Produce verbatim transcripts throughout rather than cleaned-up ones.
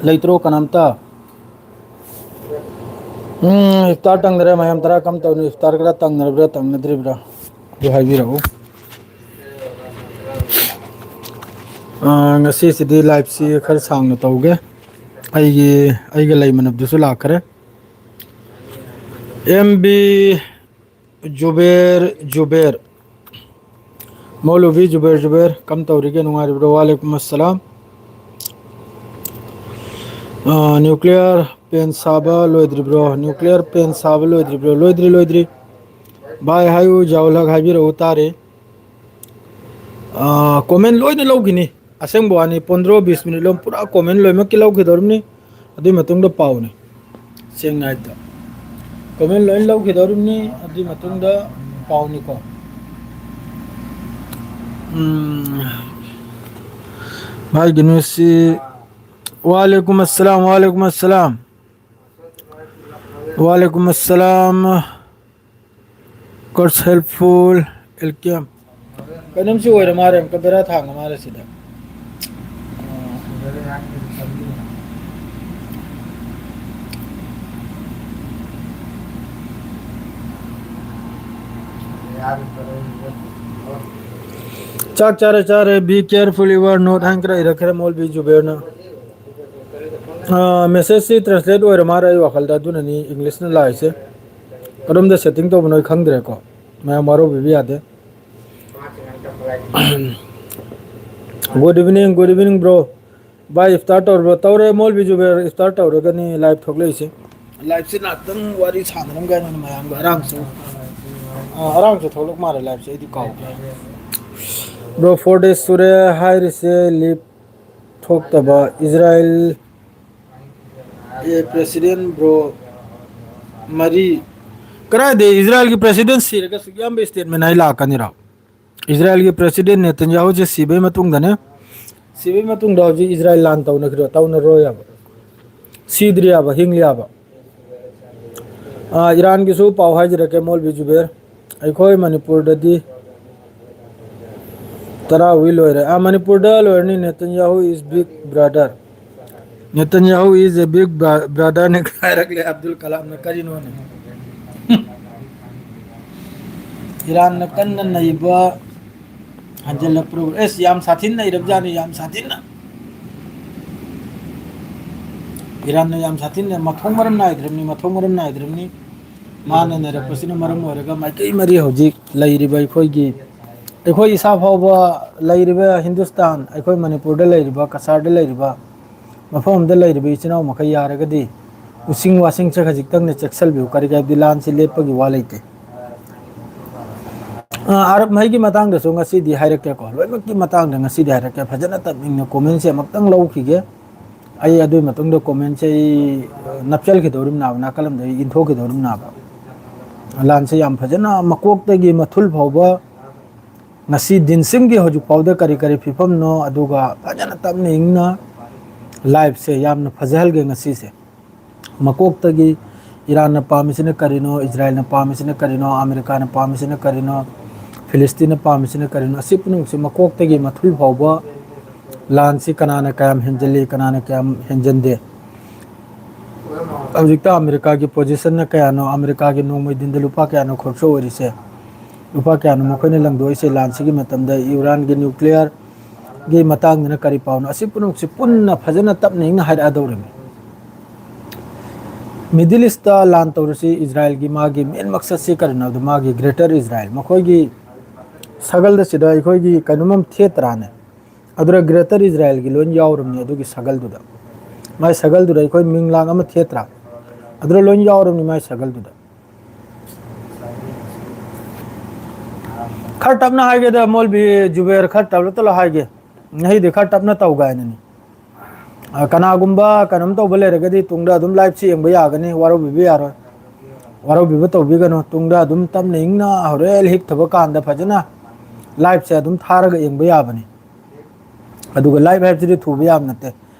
ꯂꯩꯇ꯭ꯔꯣ ꯀꯅꯥꯝꯇ? ꯎꯝ, ꯏꯐꯇꯥꯔ ꯇꯪꯗꯔꯦ꯫ ꯃꯌꯥꯝ ꯇꯔꯥ ꯀꯝ ꯇꯧꯅꯤ? ꯏꯐꯇꯥꯔ ꯈꯔ ꯇꯪꯅꯔꯕ꯭ꯔꯥ, ꯇꯪꯅꯗ꯭ꯔꯤꯕ꯭ꯔꯥ? ꯑꯗꯨ ꯍꯥꯏꯕꯤꯔꯛꯎ꯫ ꯑ, ꯉꯁꯤꯁꯤꯗꯤ ꯂꯥꯏꯞꯁꯤ ꯈꯔ ꯁꯥꯡꯅ ꯇꯧꯒꯦ꯫ ꯑꯩꯒꯤ, ꯑꯩꯒ ꯂꯩꯃꯤꯟꯅꯕꯗꯨꯁꯨ ꯂꯥꯛꯈ꯭ꯔꯦ꯫ M B ꯖꯨꯕꯦꯔ, ꯖꯨꯕꯦꯔ꯫ ꯃꯧꯂꯨꯕꯤ ꯖꯨꯕꯦꯔ, ꯖꯨꯕꯦꯔ, ꯀꯝ ꯇꯧꯔꯤꯒꯦ? ꯅꯨꯡꯉꯥꯏꯔꯤꯕ꯭ꯔꯣ? ꯋꯥꯂꯦꯀꯨꯝ ꯑꯁꯂꯥꯝ꯫ ꯑ, ꯅ꯭ꯌꯨꯀ꯭ꯂꯤꯌꯔ ꯄꯦꯟ ꯁꯥꯕ ꯂꯣꯏꯗ꯭ꯔꯤꯕ꯭ꯔꯣ? ꯅ꯭ꯌꯨꯀ꯭ꯂꯤꯌꯔ ꯄꯦꯟ ꯁꯥꯕ ꯂꯣꯏꯗ꯭ꯔꯤꯕ꯭ꯔꯣ? ꯂꯣꯏꯗ꯭ꯔꯤ, ꯂꯣꯏꯗ꯭ꯔꯤ꯫ ꯚꯥꯏ ꯍꯥꯏꯌꯨ, ꯖꯥꯎꯂꯛ ꯍꯥꯏꯕꯤꯔꯛꯎ ꯇꯥꯔꯦ꯫ ꯑ, ꯀꯣꯃꯦꯟ ꯂꯣꯏꯅ ꯂꯧꯈꯤꯅꯤ꯫ ꯑꯁꯦꯡꯕ ꯋꯥꯅꯤ, ꯄꯣꯟꯗ꯭ꯔꯣ ꯕꯤꯁ ꯃꯤꯅꯤꯠ ꯂꯣꯝ ꯄꯨꯔꯥ ꯀꯣꯃꯦꯟ ꯂꯣꯏꯅꯃꯛꯀꯤ ꯂꯧꯈꯤꯗꯧꯔꯤꯕꯅꯤ꯫ ꯑꯗꯨꯒꯤ ꯃꯇꯨꯡꯗ ꯄꯥꯎꯅꯤ꯫ ꯁꯦꯡꯅ ꯍꯥꯏꯕꯗ, ꯀꯣꯃꯦꯟ ꯂꯣꯏ ꯂꯧꯈꯤꯗꯧꯔꯤꯕꯅꯤ, ꯑꯗꯨꯒꯤ ꯃꯇꯨꯡꯗ ꯄꯥꯎꯅꯤꯀꯣ꯫ ꯎꯝ, ꯚꯥꯏ ꯒꯤꯅꯦꯁꯁꯤ, ꯋꯥꯂꯦꯀꯨꯝ ꯑꯁꯂꯥꯝ, ꯋꯥꯂꯦꯀꯨꯝ ꯑꯁꯂꯥꯝ, ꯋꯥꯂꯦꯀꯨꯝ ꯑꯁꯂꯥꯝ꯫ God's helpful, ꯑꯦꯜ ꯀꯦ ꯑꯦꯝ꯫ ꯀꯩꯅꯣꯝꯁꯤ ꯑꯣꯏꯔ ꯃꯥꯜꯂꯦ, ꯑꯃꯨꯛꯀ ꯕꯦꯔꯥ ꯊꯥꯡꯉ ꯃꯥꯜꯂꯦ ꯁꯤꯗ꯫ ꯆꯥꯛ ꯆꯥꯔꯦ, ꯆꯥꯔꯦ꯫ Be careful, you are not hungry ꯏꯔꯛꯈ꯭ꯔꯦ ꯃꯣꯜꯕꯤ ꯖꯨꯕꯦꯔꯅ꯫ ꯑꯥ, ꯃꯦꯁꯦꯖꯁꯤ ꯇ꯭ꯔꯥꯟꯁꯂꯦꯠ ꯑꯣꯏꯔ ꯃꯥꯜꯂꯦ ꯑꯩ ꯋꯥꯈꯜꯗ, ꯑꯗꯨꯅꯅꯤ ꯏꯪꯂꯤꯁꯅ ꯂꯥꯛꯏꯁꯦ꯫ ꯀꯔꯣꯝꯗ ꯁꯦꯠꯇꯤꯡ ꯇꯧꯕꯅꯣ ꯑꯩ ꯈꯪꯗ꯭ꯔꯦꯀꯣ꯫ ꯃꯌꯥꯝ ꯋꯥꯔꯧꯕꯤꯕ ꯌꯥꯗꯦ꯫ Good evening, good evening, bro. ꯚꯥꯏ, ꯏꯐꯇꯥꯔ ꯇꯧꯔꯕ꯭ꯔꯣ? ꯇꯧꯔꯦ, ꯃꯣꯜꯕꯤ ꯖꯨꯕꯦꯔ, ꯏꯐꯇꯥꯔ ꯇꯧꯔꯒꯅꯤ ꯂꯥꯏꯚ ꯊꯣꯛꯂꯛꯏꯁꯦ꯫ ꯂꯥꯏꯚꯁꯤ ꯉꯥꯛꯇꯪ ꯋꯥꯔꯤ ꯁꯥꯟꯅꯔꯝꯒꯦ ꯍꯥꯏꯅ ꯃꯌꯥꯝꯒ꯫ ꯑꯔꯥꯡꯁꯨ, ꯑꯥ, ꯑꯔꯥꯡꯁꯨ ꯊꯣꯛꯂꯛ ꯃꯥꯜꯂꯦ ꯂꯥꯏꯚꯁꯦ, ꯑꯩꯗꯤ ꯀꯥꯎꯈ꯭ꯔꯦ꯫ Bro, four days ꯁꯨꯔꯦ ꯍꯥꯏꯔꯤꯁꯦ, ꯂꯤꯞ ꯊꯣꯛꯇꯕ꯫ ꯏꯖꯔꯥꯏꯜ ꯑꯦ, president bro ꯃꯔꯤ꯫ ꯀꯗꯥꯏꯗꯩ ꯏꯖꯔꯥꯏꯜꯒꯤ president ꯁꯤꯔꯒ ꯁꯨꯛ ꯌꯥꯝꯕ statement ꯍꯥꯏ ꯂꯥꯛꯀꯅꯤꯔꯣ? ꯏꯖꯔꯥꯏꯜꯒꯤ president ꯅꯦꯇꯟꯌꯥꯍꯨꯁꯦ ꯁꯤꯕꯩ ꯃꯇꯨꯡꯗꯅꯦ, ꯁꯤꯕꯩ ꯃꯇꯨꯡꯗ ꯍꯧꯖꯤꯛ ꯏꯖꯔꯥꯏꯜ ꯂꯥꯟ ꯇꯧꯅꯈꯤꯔꯣ? ꯇꯧꯅꯔꯣꯏ ꯍꯥꯏꯕ꯫ ꯁꯤꯗ꯭ꯔꯤ ꯍꯥꯏꯕ, ꯍꯤꯡꯂꯤ ꯍꯥꯏꯕ꯫ ꯑꯥ, ꯏꯔꯥꯟꯒꯤꯁꯨ ꯄꯥꯎ ꯍꯥꯏꯖꯔꯛꯀꯦ, ꯃꯣꯜꯕꯤ ꯖꯨꯕꯦꯔ꯫ ꯑꯩꯈꯣꯏ ꯃꯅꯤꯄꯨꯔꯗꯗꯤ ꯇꯔꯥ ꯋꯤ ꯂꯣꯏꯔꯦ꯫ ꯑꯥ, ꯃꯅꯤꯄꯨꯔꯗ ꯂꯣꯏꯔꯅꯤ, ꯅꯦꯇꯟꯌꯥꯍꯨ is big brother꯫ Netanyahu is a big bra- brother ꯅ ꯍꯥꯏꯔꯛꯂꯦ ꯑꯕꯗꯨꯜ ꯀꯂꯥꯝꯅ꯫ ꯀꯔꯤꯅꯣꯅꯦ? ꯏꯔꯥꯟꯅ ꯀꯟꯅ ꯅꯩꯕ ꯍꯟꯖꯤꯜꯂꯛꯄ꯭ꯔꯣ? ꯑꯦꯁ, ꯌꯥꯝ ꯁꯥꯊꯤꯅ ꯅꯩꯔꯕꯖꯥꯠꯅꯤ, ꯌꯥꯝ ꯁꯥꯊꯤꯅ꯫ ꯏꯔꯥꯟꯅ ꯌꯥꯝ ꯁꯥꯊꯤꯅ, ꯃꯊꯣꯡ ꯃꯔꯝ ꯅꯥꯏꯗ꯭ꯔꯕꯅꯤ, ꯃꯊꯣꯡ ꯃꯔꯝ ꯅꯥꯏꯗ꯭ꯔꯕꯅꯤ꯫ ꯃꯥꯅ ꯅꯩꯔꯛꯄꯁꯤꯅ ꯃꯔꯝ ꯑꯣꯏꯔꯒ ꯃꯥꯏꯀꯩ ꯃꯔꯤ ꯍꯧꯖꯤꯛ ꯂꯩꯔꯤꯕ ꯑꯩꯈꯣꯏꯒꯤ, ꯑꯩꯈꯣꯏ ꯏꯁꯥ ꯐꯥꯎꯕ, ꯂꯩꯔꯤꯕ ꯍꯤꯟꯗꯨꯁꯇꯥꯟ, ꯑꯩꯈꯣꯏ ꯃꯅꯤꯄꯨꯔꯗ ꯂꯩꯔꯤꯕ, ꯀꯁꯥꯔꯗ ꯂꯩꯔꯤꯕ, ꯃꯐꯝ ꯑꯃꯗ ꯂꯩꯔꯤꯕ ꯏꯆꯤꯟ ꯏꯅꯥꯎ ꯃꯈꯩ ꯌꯥꯔꯒꯗꯤ ꯎꯆꯤꯡ ꯋꯥꯆꯤꯡꯁꯦ ꯈꯖꯤꯛꯇꯪꯅꯦ ꯆꯦꯛꯁꯤꯜꯕꯤꯌꯨ꯫ ꯀꯔꯤꯒꯤ ꯍꯥꯏꯕꯗꯤ ꯂꯥꯟꯁꯤ ꯂꯦꯞꯄꯒꯤ ꯋꯥ ꯂꯩꯇꯦ꯫ ꯑ, ꯑꯔꯕ ꯃꯍꯩꯒꯤ ꯃꯇꯥꯡꯗꯁꯨ ꯉꯁꯤꯗꯤ ꯍꯥꯏꯔꯛꯀꯦꯀꯣ, ꯂꯣꯏꯅꯃꯛꯀꯤ ꯃꯇꯥꯡꯗ ꯉꯁꯤꯗꯤ ꯍꯥꯏꯔꯛꯀꯦ꯫ ꯐꯖꯅ ꯇꯞꯅꯤꯡꯅ ꯀꯣꯃꯦꯟꯁꯦ ꯑꯃꯨꯛꯇꯪ ꯂꯧꯈꯤꯒꯦ꯫ ꯑꯩ ꯑꯗꯨꯒꯤ ꯃꯇꯨꯡꯗ ꯀꯣꯃꯦꯟꯁꯦ ꯑꯩ, ꯑ, ꯅꯞꯆꯜꯈꯤꯗꯧꯔꯤꯕꯅꯦꯕ, ꯅꯥꯀꯜ ꯑꯃꯗ ꯑꯩ ꯏꯟꯊꯣꯛꯈꯤꯗꯧꯔꯤꯕꯅꯦꯕ꯫ ꯂꯥꯟꯁꯦ ꯌꯥꯝ ꯐꯖꯅ ꯃꯀꯣꯛꯇꯒꯤ ꯃꯊꯨꯜ ꯐꯥꯎꯕ ꯉꯁꯤ ꯗꯤꯟꯁꯤꯡꯒꯤ ꯍꯧꯖꯤꯛ ꯐꯥꯎꯗ ꯀꯔꯤ ꯀꯔꯤ ꯐꯤꯕꯝꯅꯣ, ꯑꯗꯨꯒ ꯐꯖꯅ ꯇꯞꯅ ꯏꯪꯅ ꯂꯥꯏꯐꯁꯦ ꯌꯥꯝꯅ ꯐꯖꯍꯜꯒꯦ ꯉꯁꯤꯁꯦ꯫ ꯃꯀꯣꯛꯇꯒꯤ ꯏꯔꯥꯟꯅ ꯄꯥꯝꯃꯤꯁꯤꯅ ꯀꯔꯤꯅꯣ, ꯏꯖꯔꯥꯌꯦꯜꯅ ꯄꯥꯝꯃꯤꯁꯤꯅ ꯀꯔꯤꯅꯣ, ꯑꯃꯦꯔꯤꯀꯥꯅ ꯄꯥꯝꯃꯤꯁꯤꯅ ꯀꯔꯤꯅꯣ, ꯐꯤꯂꯤꯁꯇꯤꯟꯅ ꯄꯥꯝꯃꯤꯁꯤꯅ ꯀꯔꯤꯅꯣ, ꯑꯁꯤ ꯄꯨꯝꯅꯃꯛꯁꯦ ꯃꯀꯣꯛꯇꯒꯤ ꯃꯊꯨꯜ ꯐꯥꯎꯕ ꯂꯥꯟꯁꯤ ꯀꯅꯥꯅ ꯀꯌꯥꯝ ꯍꯦꯟꯖꯜꯂꯤ, ꯀꯅꯥꯅ ꯀꯌꯥꯝ ꯍꯦꯟꯖꯟꯗꯦ, ꯍꯧꯖꯤꯛꯇ ꯑꯃꯦꯔꯤꯀꯥꯒꯤ ꯄꯣꯖꯤꯁꯟꯅ ꯀꯌꯥꯅꯣ, ꯑꯃꯦꯔꯤꯀꯥꯒꯤ ꯅꯣꯡꯃꯩ ꯗꯤꯟꯗ ꯂꯨꯄꯥ ꯀꯌꯥꯅꯣ ꯈꯣꯔꯁꯥ ꯑꯣꯏꯔꯤꯁꯦ, ꯂꯨꯄꯥ ꯀꯌꯥꯅꯣ ꯃꯈꯣꯏꯅ ꯂꯪꯗꯣꯛꯏꯁꯦ ꯂꯥꯟꯁꯤꯒꯤ ꯃꯇꯝꯗ, ꯏꯔꯥꯟꯒꯤ ꯅ꯭ꯌꯨꯀ꯭ꯂꯤꯌꯔꯒꯤ ꯃꯇꯥꯡꯗꯅ ꯀꯔꯤ ꯄꯥꯎꯅꯣ, ꯑꯁꯤ ꯄꯨꯝꯅꯃꯛꯁꯤ ꯄꯨꯟꯅ ꯐꯖꯅ ꯇꯞꯅ ꯏꯪꯅ ꯍꯥꯏꯔꯛꯑꯗꯧꯔꯤꯕꯅꯤ꯫ ꯃꯤꯗꯜ ꯏꯁꯇ ꯂꯥꯟ ꯇꯧꯔꯤꯁꯤ ꯏꯖꯔꯥꯌꯦꯜꯒꯤ ꯃꯥꯒꯤ ꯃꯦꯟ ꯃꯛꯁꯠꯁꯤ ꯀꯔꯤꯅꯣ ꯍꯥꯏꯕꯗ, ꯃꯥꯒꯤ ꯒ꯭ꯔꯦꯇꯔ ꯏꯖꯔꯥꯌꯦꯜ, ꯃꯈꯣꯏꯒꯤ ꯁꯒꯜꯗ ꯁꯤꯗ ꯑꯩꯈꯣꯏꯒꯤ ꯀꯩꯅꯣꯝ ꯑꯃ ꯊꯦꯠꯇ꯭ꯔꯥꯅꯦ? ꯑꯗꯨꯗ ꯒ꯭ꯔꯦꯇꯔ ꯏꯖꯔꯥꯌꯦꯜꯒꯤ ꯂꯣꯏ ꯌꯥꯎꯔꯕꯅꯤ ꯑꯗꯨꯒꯤ ꯁꯒꯜꯗꯨꯗ꯫ ꯃꯥꯏ ꯁꯒꯜꯗꯨꯗ ꯑꯩꯈꯣꯏ ꯃꯤꯡꯂꯥꯡ ꯑꯃ ꯊꯦꯠꯇ꯭ꯔꯥ? ꯑꯗꯨꯗ ꯂꯣꯏ ꯌꯥꯎꯔꯕꯅꯤ ꯃꯥꯏ ꯁꯒꯜꯗꯨꯗ꯫ ꯈꯔ ꯇꯞꯅ ꯍꯥꯏꯒꯦꯗ, ꯃꯣꯜꯕꯤ ꯖꯨꯕꯦꯔ, ꯈꯔ ꯇꯞꯅ ꯇꯞꯅ ꯍꯥꯏꯒꯦ꯫ ꯉꯁꯤꯗꯤ ꯈꯔ ꯇꯞꯅ ꯇꯧ ꯀꯥꯏꯅꯅꯤ꯫ ꯑ, ꯀꯅꯥꯒꯨꯝꯕ ꯀꯩꯅꯣꯝ ꯇꯧꯕ ꯂꯩꯔꯒꯗꯤ ꯇꯨꯡꯗ ꯑꯗꯨꯝ ꯂꯥꯏꯚꯁꯤ ꯌꯦꯡꯕ ꯌꯥꯒꯅꯤ, ꯋꯥꯔꯧꯕꯤꯕ ꯌꯥꯔꯣꯏ꯫ ꯋꯥꯔꯧꯕꯤꯕ ꯇꯧꯕꯤꯒꯅꯨ꯫ ꯇꯨꯡꯗ ꯑꯗꯨꯝ ꯇꯞꯅ ꯏꯪꯅ ꯍꯣꯔꯦꯟ ꯍꯤꯞꯊꯕ ꯀꯥꯟꯗ ꯐꯖꯅ ꯂꯥꯏꯚꯁꯦ ꯑꯗꯨꯝ ꯊꯥꯔꯒ ꯌꯦꯡꯕ ꯌꯥꯕꯅꯤ꯫ ꯑꯗꯨꯒ ꯂꯥꯏꯚ ꯍꯥꯏꯕꯁꯤꯗꯤ ꯊꯨꯕ ꯌꯥꯕ ꯅꯠꯇꯦ꯫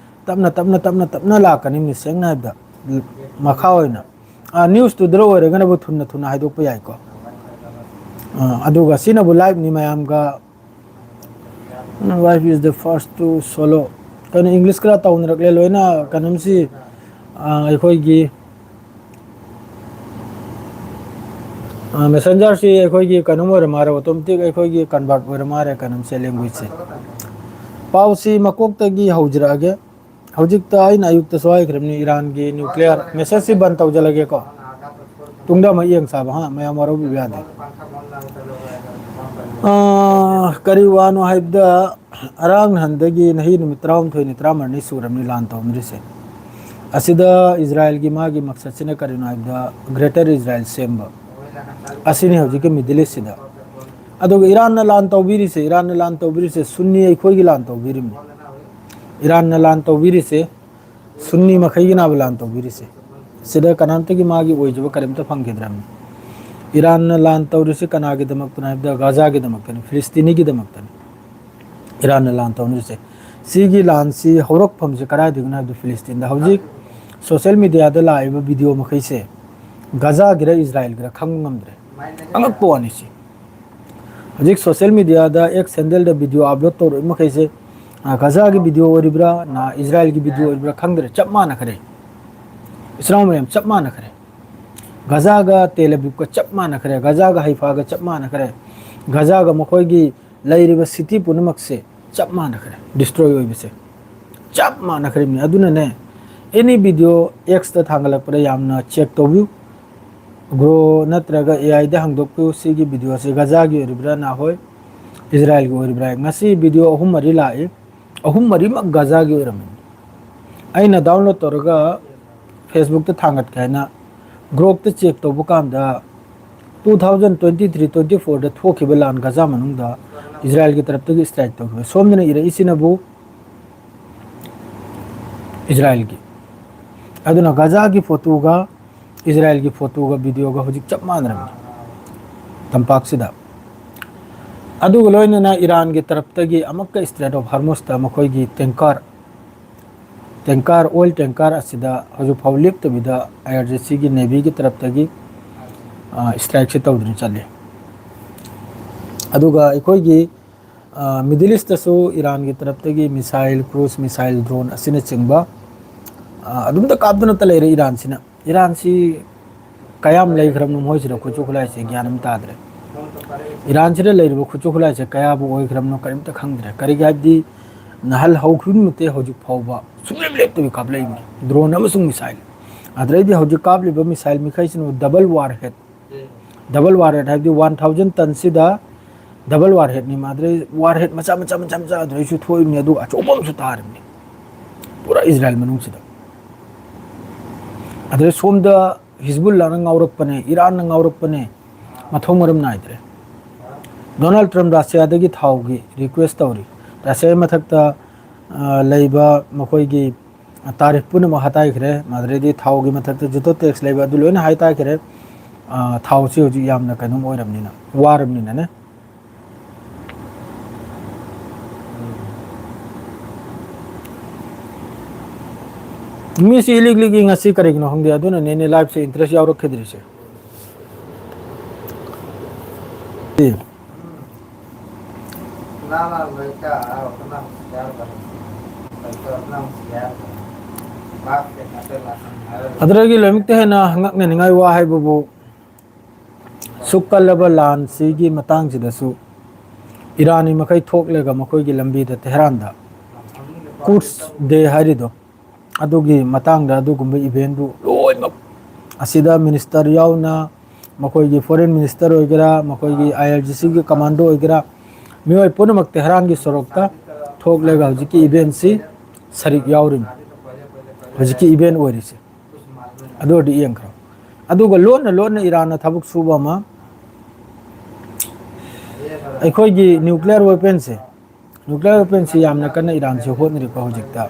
ꯇꯞꯅ, ꯇꯞꯅ, ꯇꯞꯅ, ꯇꯞꯅ ꯂꯥꯛꯀꯅꯤ, ꯃꯤ ꯁꯦꯡꯅ ꯍꯥꯏꯕꯗ꯫ ꯃꯈꯥ ꯑꯣꯏꯅ, ꯑ, ꯅ꯭ꯌꯨꯁꯇꯨꯗ ꯑꯣꯏꯔꯒꯅꯕꯨ ꯊꯨꯅ, ꯊꯨꯅ ꯍꯥꯏꯗꯣꯛꯄ ꯌꯥꯏꯀꯣ꯫ ꯑ, ꯑꯗꯨꯒ ꯁꯤꯅꯕꯨ ꯂꯥꯏꯚꯅꯤ ꯃꯌꯥꯝꯒ꯫ Wife is the first to solo. ꯀꯩꯅꯣ, ꯏꯪꯂꯤꯁ ꯈꯔ ꯇꯧꯅꯔꯛꯂꯦ ꯂꯣꯏꯅ꯫ ꯀꯩꯅꯣꯝꯁꯤ, ꯑ, ꯑꯩꯈꯣꯏꯒꯤ, ꯑ, ꯃꯦꯁꯦꯟꯖꯔꯁꯤ ꯑꯩꯈꯣꯏꯒꯤ ꯀꯩꯅꯣꯝ ꯑꯣꯏꯔ ꯃꯥꯜꯂꯦ, ꯑꯣꯇꯣꯃꯦꯇꯤꯛ ꯑꯩꯈꯣꯏꯒꯤ ꯀꯟꯚꯔꯠ ꯑꯣꯏꯔ ꯃꯥꯜꯂꯦ ꯀꯩꯅꯣꯝꯁꯦ, ꯂꯦꯡꯒ꯭ꯋꯦꯖꯁꯦ꯫ ꯄꯥꯎꯁꯤ ꯃꯀꯣꯛꯇꯒꯤ ꯍꯧꯖꯔꯛꯑꯒꯦ꯫ ꯍꯧꯖꯤꯛꯇ ꯑꯩꯅ ꯑꯌꯨꯛꯇꯁꯨ ꯍꯥꯏꯈ꯭ꯔꯕꯅꯤ, ꯏꯔꯥꯟꯒꯤ ꯅ꯭ꯌꯨꯀ꯭ꯂꯤꯌꯔ ꯃꯦꯁꯦꯖꯁꯤ ꯕꯟ ꯇꯧꯖꯔꯒꯦꯀꯣ꯫ ꯇꯨꯡꯗ ꯑꯃꯨꯛ ꯌꯦꯡ ꯁꯥꯕ, ꯍꯥ, ꯃꯌꯥꯝ ꯋꯥꯔꯧꯕꯤꯕ ꯌꯥꯗꯦ꯫ ꯑꯥ, ꯀꯔꯤ ꯋꯥꯅꯣ ꯍꯥꯏꯕꯗ, ꯉꯔꯥꯡ ꯅꯍꯥꯟꯗꯒꯤ ꯅꯍꯤ ꯅꯨꯃꯤꯠ ꯇꯔꯥꯍꯨꯝꯗꯣꯏꯅꯤ, ꯇꯔꯥꯃꯔꯤꯅꯤ ꯁꯨꯔꯕꯅꯤ ꯂꯥꯟ ꯇꯧꯅꯔꯤꯁꯦ꯫ ꯑꯁꯤꯗ ꯏꯖꯔꯥꯏꯜꯒꯤ ꯃꯥꯒꯤ ꯃꯛꯁꯠꯁꯤꯅ ꯀꯔꯤꯅꯣ ꯍꯥꯏꯕꯗ, ꯒ꯭ꯔꯦꯇꯔ ꯏꯖꯔꯥꯏꯜ ꯁꯦꯝꯕ꯫ ꯑꯁꯤꯅꯤ ꯍꯧꯖꯤꯛꯀꯤ ꯃꯤꯗꯜ ꯏꯁꯁꯤꯗ꯫ ꯑꯗꯨꯒ ꯏꯔꯥꯟꯅ ꯂꯥꯟ ꯇꯧꯕꯤꯔꯤꯁꯦ, ꯏꯔꯥꯟꯅ ꯂꯥꯟ ꯇꯧꯕꯤꯔꯤꯁꯦ, ꯁꯨꯟꯅꯤ ꯑꯩꯈꯣꯏꯒꯤ ꯂꯥꯟ ꯇꯧꯕꯤꯔꯤꯕꯅꯤ꯫ ꯏꯔꯥꯟꯅ ꯂꯥꯟ ꯇꯧꯕꯤꯔꯤꯁꯦ, ꯁꯨꯟꯅꯤ ꯃꯈꯩꯒꯤꯅꯦꯕ ꯂꯥꯟ ꯇꯧꯕꯤꯔꯤꯁꯦ꯫ ꯁꯤꯗ ꯀꯅꯥꯝꯇꯒꯤ ꯃꯥꯒꯤ ꯑꯣꯏꯖꯕ ꯀꯔꯤꯝꯇ ꯐꯪꯈꯤꯗ꯭ꯔꯕꯅꯤ꯫ ꯏꯔꯥꯟꯅ ꯂꯥꯟ ꯇꯧꯔꯤꯁꯤ ꯀꯅꯥꯒꯤꯗꯃꯛꯇꯅꯣ ꯍꯥꯏꯕꯗ, ꯒꯥꯖꯥꯒꯤꯗꯃꯛꯇꯅꯤ, ꯐꯤꯂꯤꯁꯇꯤꯅꯤꯒꯤꯗꯃꯛꯇꯅꯤ ꯏꯔꯥꯟꯅ ꯂꯥꯟ ꯇꯧꯅꯔꯤꯁꯦ꯫ ꯁꯤꯒꯤ ꯂꯥꯟꯁꯤ ꯍꯧꯔꯛꯐꯝꯁꯤ ꯀꯗꯥꯏꯗꯒꯤꯅꯣ ꯍꯥꯏꯕꯗ, ꯐꯤꯂꯤꯁꯇꯤꯟꯗ꯫ ꯍꯧꯖꯤꯛ ꯁꯣꯁꯦꯜ ꯃꯤꯗꯤꯌꯥꯗ ꯂꯥꯛꯏꯕ ꯚꯤꯗꯤꯑꯣ ꯃꯈꯩꯁꯦ ꯒꯥꯖꯥꯒꯤꯔ ꯏꯖꯔꯥꯏꯜꯒꯤꯔ ꯈꯪꯕ ꯉꯝꯗ꯭ꯔꯦ꯫ ꯑꯉꯛꯄ ꯋꯥꯅꯤ ꯁꯤ꯫ ꯍꯧꯖꯤꯛ ꯁꯣꯁꯦꯜ ꯃꯤꯗꯤꯌꯥꯗ, ꯑꯦꯛꯁ ꯍꯦꯟꯗꯜꯗ ꯚꯤꯗꯤꯑꯣ ꯑꯞꯂꯣꯗ ꯇꯧꯔꯛꯏ ꯃꯈꯩꯁꯦ, ꯑ, ꯒꯥꯖꯥꯒꯤ ꯚꯤꯗꯤꯑꯣ ꯑꯣꯏꯔꯤꯕ꯭ꯔꯥ, ꯅ ꯏꯖꯔꯥꯏꯜꯒꯤ ꯚꯤꯗꯤꯑꯣ ꯑꯣꯏꯔꯤꯕ꯭ꯔꯥ ꯈꯪꯗ꯭ꯔꯦ, ꯆꯞ ꯃꯥꯟꯅꯈ꯭ꯔꯦ꯫ ꯏꯆꯤꯟ ꯏꯅꯥꯎ ꯃꯌꯥꯝ, ꯆꯞ ꯃꯥꯟꯅꯈ꯭ꯔꯦ꯫ ꯒꯥꯖꯥꯒ ꯇꯦꯜ ꯑꯕꯤꯕꯀ ꯆꯞ ꯃꯥꯟꯅꯈ꯭ꯔꯦ, ꯒꯥꯖꯥꯒ ꯍꯩꯐꯥꯒ ꯆꯞ ꯃꯥꯟꯅꯈ꯭ꯔꯦ, ꯒꯥꯖꯥꯒ ꯃꯈꯣꯏꯒꯤ ꯂꯩꯔꯤꯕ ꯁꯤꯇꯤ ꯄꯨꯝꯅꯃꯛꯁꯦ ꯆꯞ ꯃꯥꯟꯅꯈ꯭ꯔꯦ, ꯗꯤꯁꯇ꯭ꯔꯣꯏ ꯑꯣꯏꯕꯁꯦ ꯆꯞ ꯃꯥꯟꯅꯈ꯭ꯔꯤꯕꯅꯤ꯫ ꯑꯗꯨꯅꯅꯦ, ꯑꯦꯅꯤ ꯚꯤꯗꯤꯑꯣ ꯑꯦꯛꯁꯇ ꯊꯥꯡꯒꯠꯂꯛꯄꯗ ꯌꯥꯝꯅ ꯆꯦꯛ ꯇꯧꯕꯤꯌꯨ꯫ ꯒ꯭ꯔꯣ ꯅꯠꯇ꯭ꯔꯒ ꯑꯦ ꯑꯥꯏꯗ ꯍꯪꯗꯣꯛꯄꯤꯌꯨ, ꯁꯤꯒꯤ ꯚꯤꯗꯤꯑꯣꯁꯦ ꯒꯥꯖꯥꯒꯤ ꯑꯣꯏꯔꯤꯕ꯭ꯔꯥ ꯅꯍꯣꯏ, ꯏꯖꯔꯥꯏꯜꯒꯤ ꯑꯣꯏꯔꯤꯕ꯭ꯔꯥ? ꯉꯁꯤ ꯚꯤꯗꯤꯑꯣ ꯑꯍꯨꯝ ꯃꯔꯤ ꯂꯥꯛꯏ, ꯑꯍꯨꯝ ꯃꯔꯤꯃꯛ ꯒꯥꯖꯥꯒꯤ ꯑꯣꯏꯔꯝꯃꯤ꯫ ꯑꯩꯅ ꯗꯥꯎꯟꯂꯣꯗ ꯇꯧꯔꯒ ꯐꯦꯁꯕꯨꯛꯇ ꯊꯥꯡꯒꯠꯀꯦ ꯍꯥꯏꯅ ꯒ꯭ꯔꯣꯛꯇ ꯆꯦꯛ ꯇꯧꯕ ꯀꯥꯟꯗ, two thousand twenty three twenty ꯐꯣꯔꯗ ꯊꯣꯛꯈꯤꯕ ꯂꯥꯟ ꯒꯥꯖꯥ ꯃꯅꯨꯡꯗ ꯏꯖꯔꯥꯏꯜꯒꯤ ꯇꯔꯞꯇꯒꯤ ꯏꯁꯇ꯭ꯔꯥꯏꯛ ꯇꯧꯈꯤꯕ꯫ ꯁꯣꯝꯗꯅ ꯏꯔꯛꯏꯁꯤꯅꯕꯨ ꯏꯖꯔꯥꯏꯜꯒꯤ꯫ ꯑꯗꯨꯅ ꯒꯥꯖꯥꯒꯤ ꯐꯣꯇꯣꯒ ꯏꯖꯔꯥꯏꯜꯒꯤ ꯐꯣꯇꯣꯒ ꯚꯤꯗꯤꯑꯣꯒ ꯍꯧꯖꯤꯛ ꯆꯞ ꯃꯥꯟꯅꯔꯕꯅꯤ ꯇꯝꯄꯥꯛꯁꯤꯗ꯫ ꯑꯗꯨꯒ ꯂꯣꯏꯅꯅ ꯏꯔꯥꯟꯒꯤ ꯇꯔꯞꯇꯒꯤ ꯑꯃꯨꯛꯀ ꯏꯁꯇ꯭ꯔꯦꯠ ꯑꯣꯐ ꯍꯔꯃꯨꯁꯇ ꯃꯈꯣꯏꯒꯤ ꯇꯦꯡꯀꯔ, ꯇꯦꯡꯀꯔ, ꯑꯣꯏꯜ ꯇꯦꯡꯀꯔ ꯑꯁꯤꯗ ꯍꯧꯖꯤꯛ ꯐꯥꯎ ꯂꯦꯞꯇꯕꯤꯗ ꯑꯥꯏ ꯑꯥꯔ ꯖꯤ ꯁꯤꯒꯤ ꯅꯦꯚꯤꯒꯤ ꯇꯔꯞꯇꯒꯤ, ꯑ, ꯏꯁꯇ꯭ꯔꯥꯏꯛꯁꯦ ꯇꯧꯗꯨꯅ ꯆꯠꯂꯤ꯫ ꯑꯗꯨꯒ ꯑꯩꯈꯣꯏꯒꯤ ꯃꯤꯗꯜ ꯏꯁꯇꯁꯨ ꯏꯔꯥꯟꯒꯤ ꯇꯔꯞꯇꯒꯤ ꯃꯤꯁꯥꯏꯜ, ꯀ꯭ꯔꯨꯖ ꯃꯤꯁꯥꯏꯜ, ꯗ꯭ꯔꯣꯟ ꯑꯁꯤꯅꯆꯤꯡꯕ ꯑꯗꯨꯝꯇ ꯀꯥꯞꯇꯨꯅꯇ ꯂꯩꯔꯦ ꯏꯔꯥꯟꯁꯤꯅ꯫ ꯏꯔꯥꯟꯁꯤ ꯀꯌꯥꯝ ꯂꯩꯈ꯭ꯔꯕꯅꯣ ꯃꯣꯏꯁꯤꯗ ꯈꯨꯠꯁꯨ ꯈꯨꯠꯂꯥꯏꯁꯦ ꯒ꯭ꯌꯥꯟ ꯑꯃ ꯇꯥꯗ꯭ꯔꯦ꯫ ꯏꯔꯥꯟꯁꯤꯗ ꯂꯩꯔꯤꯕ ꯈꯨꯠꯁꯨ ꯈꯨꯠꯂꯥꯏꯁꯦ ꯀꯌꯥꯕꯨ ꯑꯣꯏꯈ꯭ꯔꯕꯅꯣ ꯀꯔꯤꯝꯇ ꯈꯪꯗ꯭ꯔꯦ꯫ ꯀꯔꯤꯒꯤ ꯍꯥꯏꯕꯗꯤ ꯅꯍꯜ ꯍꯧꯈꯤꯕ ꯅꯨꯃꯤꯠꯇꯩ ꯍꯧꯖꯤꯛ ꯐꯥꯎꯕ ꯁꯨꯡꯂꯦꯞ ꯂꯦꯞꯇꯕꯤ ꯀꯥꯞꯂꯛꯏꯕꯅꯤ, ꯗ꯭ꯔꯣꯟ ꯑꯃꯁꯨꯡ ꯃꯤꯁꯥꯏꯜ꯫ ꯑꯗꯨꯗꯩꯗꯤ ꯍꯧꯖꯤꯛ ꯀꯥꯞꯂꯤꯕ ꯃꯤꯁꯥꯏꯜ ꯃꯈꯩꯁꯤꯅ ꯗꯕꯜ ꯋꯥꯔ ꯍꯦꯠ, ꯗꯕꯜ ꯋꯥꯔ ꯍꯦꯠ ꯍꯥꯏꯕꯗꯤ ꯋꯥꯟ ꯊꯥꯎꯖꯟ ꯇꯟꯁꯤꯗ ꯗꯕꯜ ꯋꯥꯔ ꯍꯦꯠꯅꯤ꯫ ꯑꯗꯨꯗꯩ ꯋꯥꯔ ꯍꯦꯠ ꯃꯆꯥ ꯃꯆꯥ ꯃꯆꯥ ꯃꯆꯥ ꯑꯗꯨꯗꯩꯁꯨ ꯊꯣꯛꯏꯕꯅꯤ, ꯑꯗꯨꯒ ꯑꯆꯧꯕ ꯑꯃꯁꯨ ꯇꯥꯔꯤꯕꯅꯤ ꯄꯨꯔꯥ ꯏꯖꯔꯥꯏꯜ ꯃꯅꯨꯡꯁꯤꯗ꯫ ꯑꯗꯨꯗꯩ ꯁꯣꯝꯗ ꯍꯤꯖꯕꯨꯜꯂꯥꯅ ꯉꯥꯎꯔꯛꯄꯅꯦ, ꯏꯔꯥꯟꯅ ꯉꯥꯎꯔꯛꯄꯅꯦ, ꯃꯊꯣꯡ ꯃꯔꯝ ꯅꯥꯏꯗ꯭ꯔꯦ꯫ ꯗꯣꯅꯥꯜꯗ ꯇ꯭ꯔꯝꯞ ꯔꯁꯤꯌꯥꯗꯒꯤ ꯊꯥꯎꯒꯤ ꯔꯤꯀ꯭ꯋꯦꯁ ꯇꯧꯔꯤ꯫ ꯔꯁꯤꯌꯥꯒꯤ ꯃꯊꯛꯇ ꯑ, ꯂꯩꯕ ꯃꯈꯣꯏꯒꯤ ꯇꯥꯔꯤꯐ ꯄꯨꯝꯅꯃꯛ ꯍꯥꯏꯇꯥꯏꯈ꯭ꯔꯦ꯫ ꯑꯗꯨꯗꯩꯗꯤ ꯊꯥꯎꯒꯤ ꯃꯊꯛꯇ ꯖꯨꯇꯣ ꯇꯦꯛꯁ ꯂꯩꯕ ꯑꯗꯨ ꯂꯣꯏꯅ ꯍꯥꯏꯇꯥꯏꯈ꯭ꯔꯦ꯫ ꯑ, ꯊꯥꯎꯁꯤ ꯍꯧꯖꯤꯛ ꯌꯥꯝꯅ ꯀꯩꯅꯣꯝ ꯑꯣꯏꯔꯕꯅꯤꯅ, ꯋꯥꯔꯕꯅꯤꯅꯅꯦ꯫ ꯃꯤꯁꯤ ꯏꯂꯤꯛ ꯂꯤꯛꯏ ꯉꯁꯤ, ꯀꯔꯤꯒꯤꯅꯣ ꯈꯪꯗꯦ꯫ ꯑꯗꯨꯅꯅꯦ ꯑꯩꯅ ꯂꯥꯏꯞꯁꯦ ꯏꯟꯇꯔꯦꯁ ꯌꯥꯎꯔꯛꯈꯤꯗ꯭ꯔꯤꯁꯦ꯫ ꯑꯗꯨꯗꯒꯤ ꯂꯣꯏꯅꯃꯛꯇ ꯍꯦꯟꯅ ꯉꯛꯅꯅꯤꯡꯉꯥꯏ ꯋꯥ ꯍꯥꯏꯕꯕꯨ, ꯁꯨꯛ ꯀꯜꯂꯕ ꯂꯥꯟꯁꯤꯒꯤ ꯃꯇꯥꯡꯁꯤꯗꯁꯨ ꯏꯔꯥꯅꯤ ꯃꯈꯩ ꯊꯣꯛꯂꯒ ꯃꯈꯣꯏꯒꯤ ꯂꯝꯕꯤꯗ ꯇꯦꯍꯔꯥꯟꯗ ꯀꯨꯠꯁ ꯗꯦ ꯍꯥꯏꯔꯤꯗꯣ, ꯑꯗꯨꯒꯤ ꯃꯇꯥꯡꯗ ꯑꯗꯨꯒꯨꯝꯕ ꯏꯚꯦꯟꯗꯨ ꯂꯣꯏꯅꯃꯛ ꯑꯁꯤꯗ ꯃꯤꯅꯤꯁꯇꯔ ꯌꯥꯎꯅ, ꯃꯈꯣꯏꯒꯤ ꯐꯣꯔꯦꯟ ꯃꯤꯅꯤꯁꯇꯔ ꯑꯣꯏꯒꯦꯔꯥ, ꯃꯈꯣꯏꯒꯤ ꯑꯥꯏ ꯑꯥꯔ ꯖꯤ ꯁꯤꯒꯤ ꯀꯃꯥꯟꯗꯣ ꯑꯣꯏꯒꯦꯔꯥ, ꯃꯤꯑꯣꯏ ꯄꯨꯝꯅꯃꯛ ꯇꯦꯍꯔꯥꯟꯒꯤ ꯁꯣꯔꯣꯛꯇ ꯊꯣꯛꯂꯒ ꯍꯧꯖꯤꯛꯀꯤ ꯏꯚꯦꯟꯁꯤ ꯁꯔꯤꯛ ꯌꯥꯎꯔꯤꯕꯅꯤ, ꯍꯧꯖꯤꯛꯀꯤ ꯏꯚꯦꯟ ꯑꯣꯏꯔꯤꯁꯦ꯫ ꯑꯗꯨ ꯑꯣꯏꯔꯗꯤ ꯌꯦꯡꯈ꯭ꯔꯣ꯫ ꯑꯗꯨꯒ ꯂꯣꯟꯅ ꯂꯣꯟꯅ ꯏꯔꯥꯟꯅ ꯊꯕꯛ ꯁꯨꯕ ꯑꯃ, ꯑꯩꯈꯣꯏꯒꯤ ꯅ꯭ꯌꯨꯀ꯭ꯂꯤꯌꯔ ꯋꯦꯄꯟꯁꯦ, ꯅ꯭ꯌꯨꯀ꯭ꯂꯤꯌꯔ ꯋꯦꯄꯟꯁꯤ ꯌꯥꯝꯅ ꯀꯟꯅ ꯏꯔꯥꯟꯁꯦ ꯍꯣꯠꯅꯔꯤꯀꯣ ꯍꯧꯖꯤꯛꯇ꯫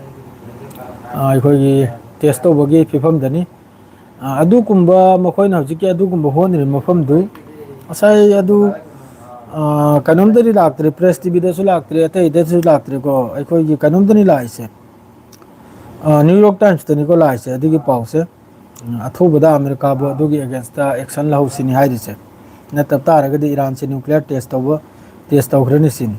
ꯑ, ꯑꯩꯈꯣꯏꯒꯤ ꯇꯦꯁ ꯇꯧꯕꯒꯤ ꯐꯤꯕꯝꯗꯅꯤ꯫ ꯑ, ꯑꯗꯨꯒꯨꯝꯕ ꯃꯈꯣꯏꯅ ꯍꯧꯖꯤꯛꯀꯤ ꯑꯗꯨꯒꯨꯝꯕ ꯍꯣꯠꯅꯔꯤꯕ ꯃꯐꯝꯗꯨ ꯉꯁꯥꯏ ꯑꯗꯨ, ꯑ, ꯀꯩꯅꯣꯝꯗꯗꯤ ꯂꯥꯛꯇ꯭ꯔꯦ, ꯄ꯭ꯔꯦꯁ ꯇꯤ ꯚꯤꯗꯁꯨ ꯂꯥꯛꯇ꯭ꯔꯦ, ꯑꯇꯩꯗꯁꯨ ꯂꯥꯛꯇ꯭ꯔꯦꯀꯣ, ꯑꯩꯈꯣꯏꯒꯤ ꯀꯩꯅꯣꯝꯗꯅꯤ ꯂꯥꯛꯏꯁꯦ꯫ ꯑ, ꯅ꯭ꯌꯨ ꯌꯣꯔꯛ ꯇꯥꯏꯝꯁꯇꯅꯤꯀꯣ ꯂꯥꯛꯏꯁꯦ ꯑꯗꯨꯒꯤ ꯄꯥꯎꯁꯦ꯫ ꯎꯝ, ꯑꯊꯨꯕꯗ ꯑꯃꯦꯔꯤꯀꯥꯕꯨ ꯑꯗꯨꯒꯤ ꯑꯦꯒꯦꯟꯁꯇ ꯑꯦꯛꯁꯟ ꯂꯧꯍꯧꯁꯤꯅꯤ ꯍꯥꯏꯔꯤꯁꯦ꯫ ꯅꯠꯇꯕ ꯇꯥꯔꯒꯗꯤ ꯏꯔꯥꯟꯁꯦ ꯅ꯭ꯌꯨꯀ꯭ꯂꯤꯌꯔ ꯇꯦꯁ ꯇꯧꯕ, ꯇꯦꯁ ꯇꯧꯈ꯭ꯔꯅꯤ ꯁꯤꯅꯤ꯫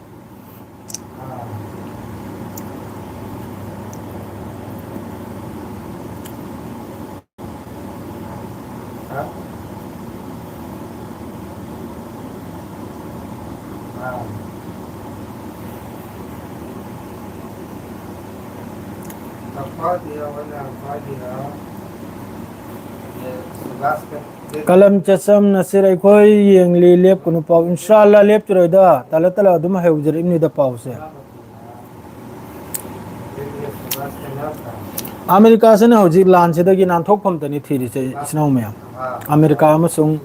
ꯀꯂꯝ ꯆꯦꯆꯝ ꯅꯁꯤꯔ, ꯑꯩꯈꯣꯏ ꯌꯦꯡꯂꯤ, ꯂꯦꯞꯀꯅꯨ ꯄꯥꯎ꯫ ꯏꯟꯁꯥꯜꯂꯥ ꯂꯦꯞꯇꯔꯣꯏꯗ, ꯇꯂ ꯇꯂ ꯑꯗꯨꯝ ꯍꯧꯖꯔꯛꯏꯕꯅꯤꯗ ꯄꯥꯎꯁꯦ꯫ ꯑꯃꯦꯔꯤꯀꯥꯁꯤꯅ ꯍꯧꯖꯤꯛ ꯂꯥꯟꯁꯤꯗꯒꯤ ꯅꯥꯟꯊꯣꯛꯐꯝꯇꯅꯤ ꯊꯤꯔꯤꯁꯦ, ꯏꯆꯤꯟ ꯏꯅꯥꯎ ꯃꯌꯥꯝ꯫ ꯑꯃꯦꯔꯤꯀꯥ ꯑꯃꯁꯨꯡ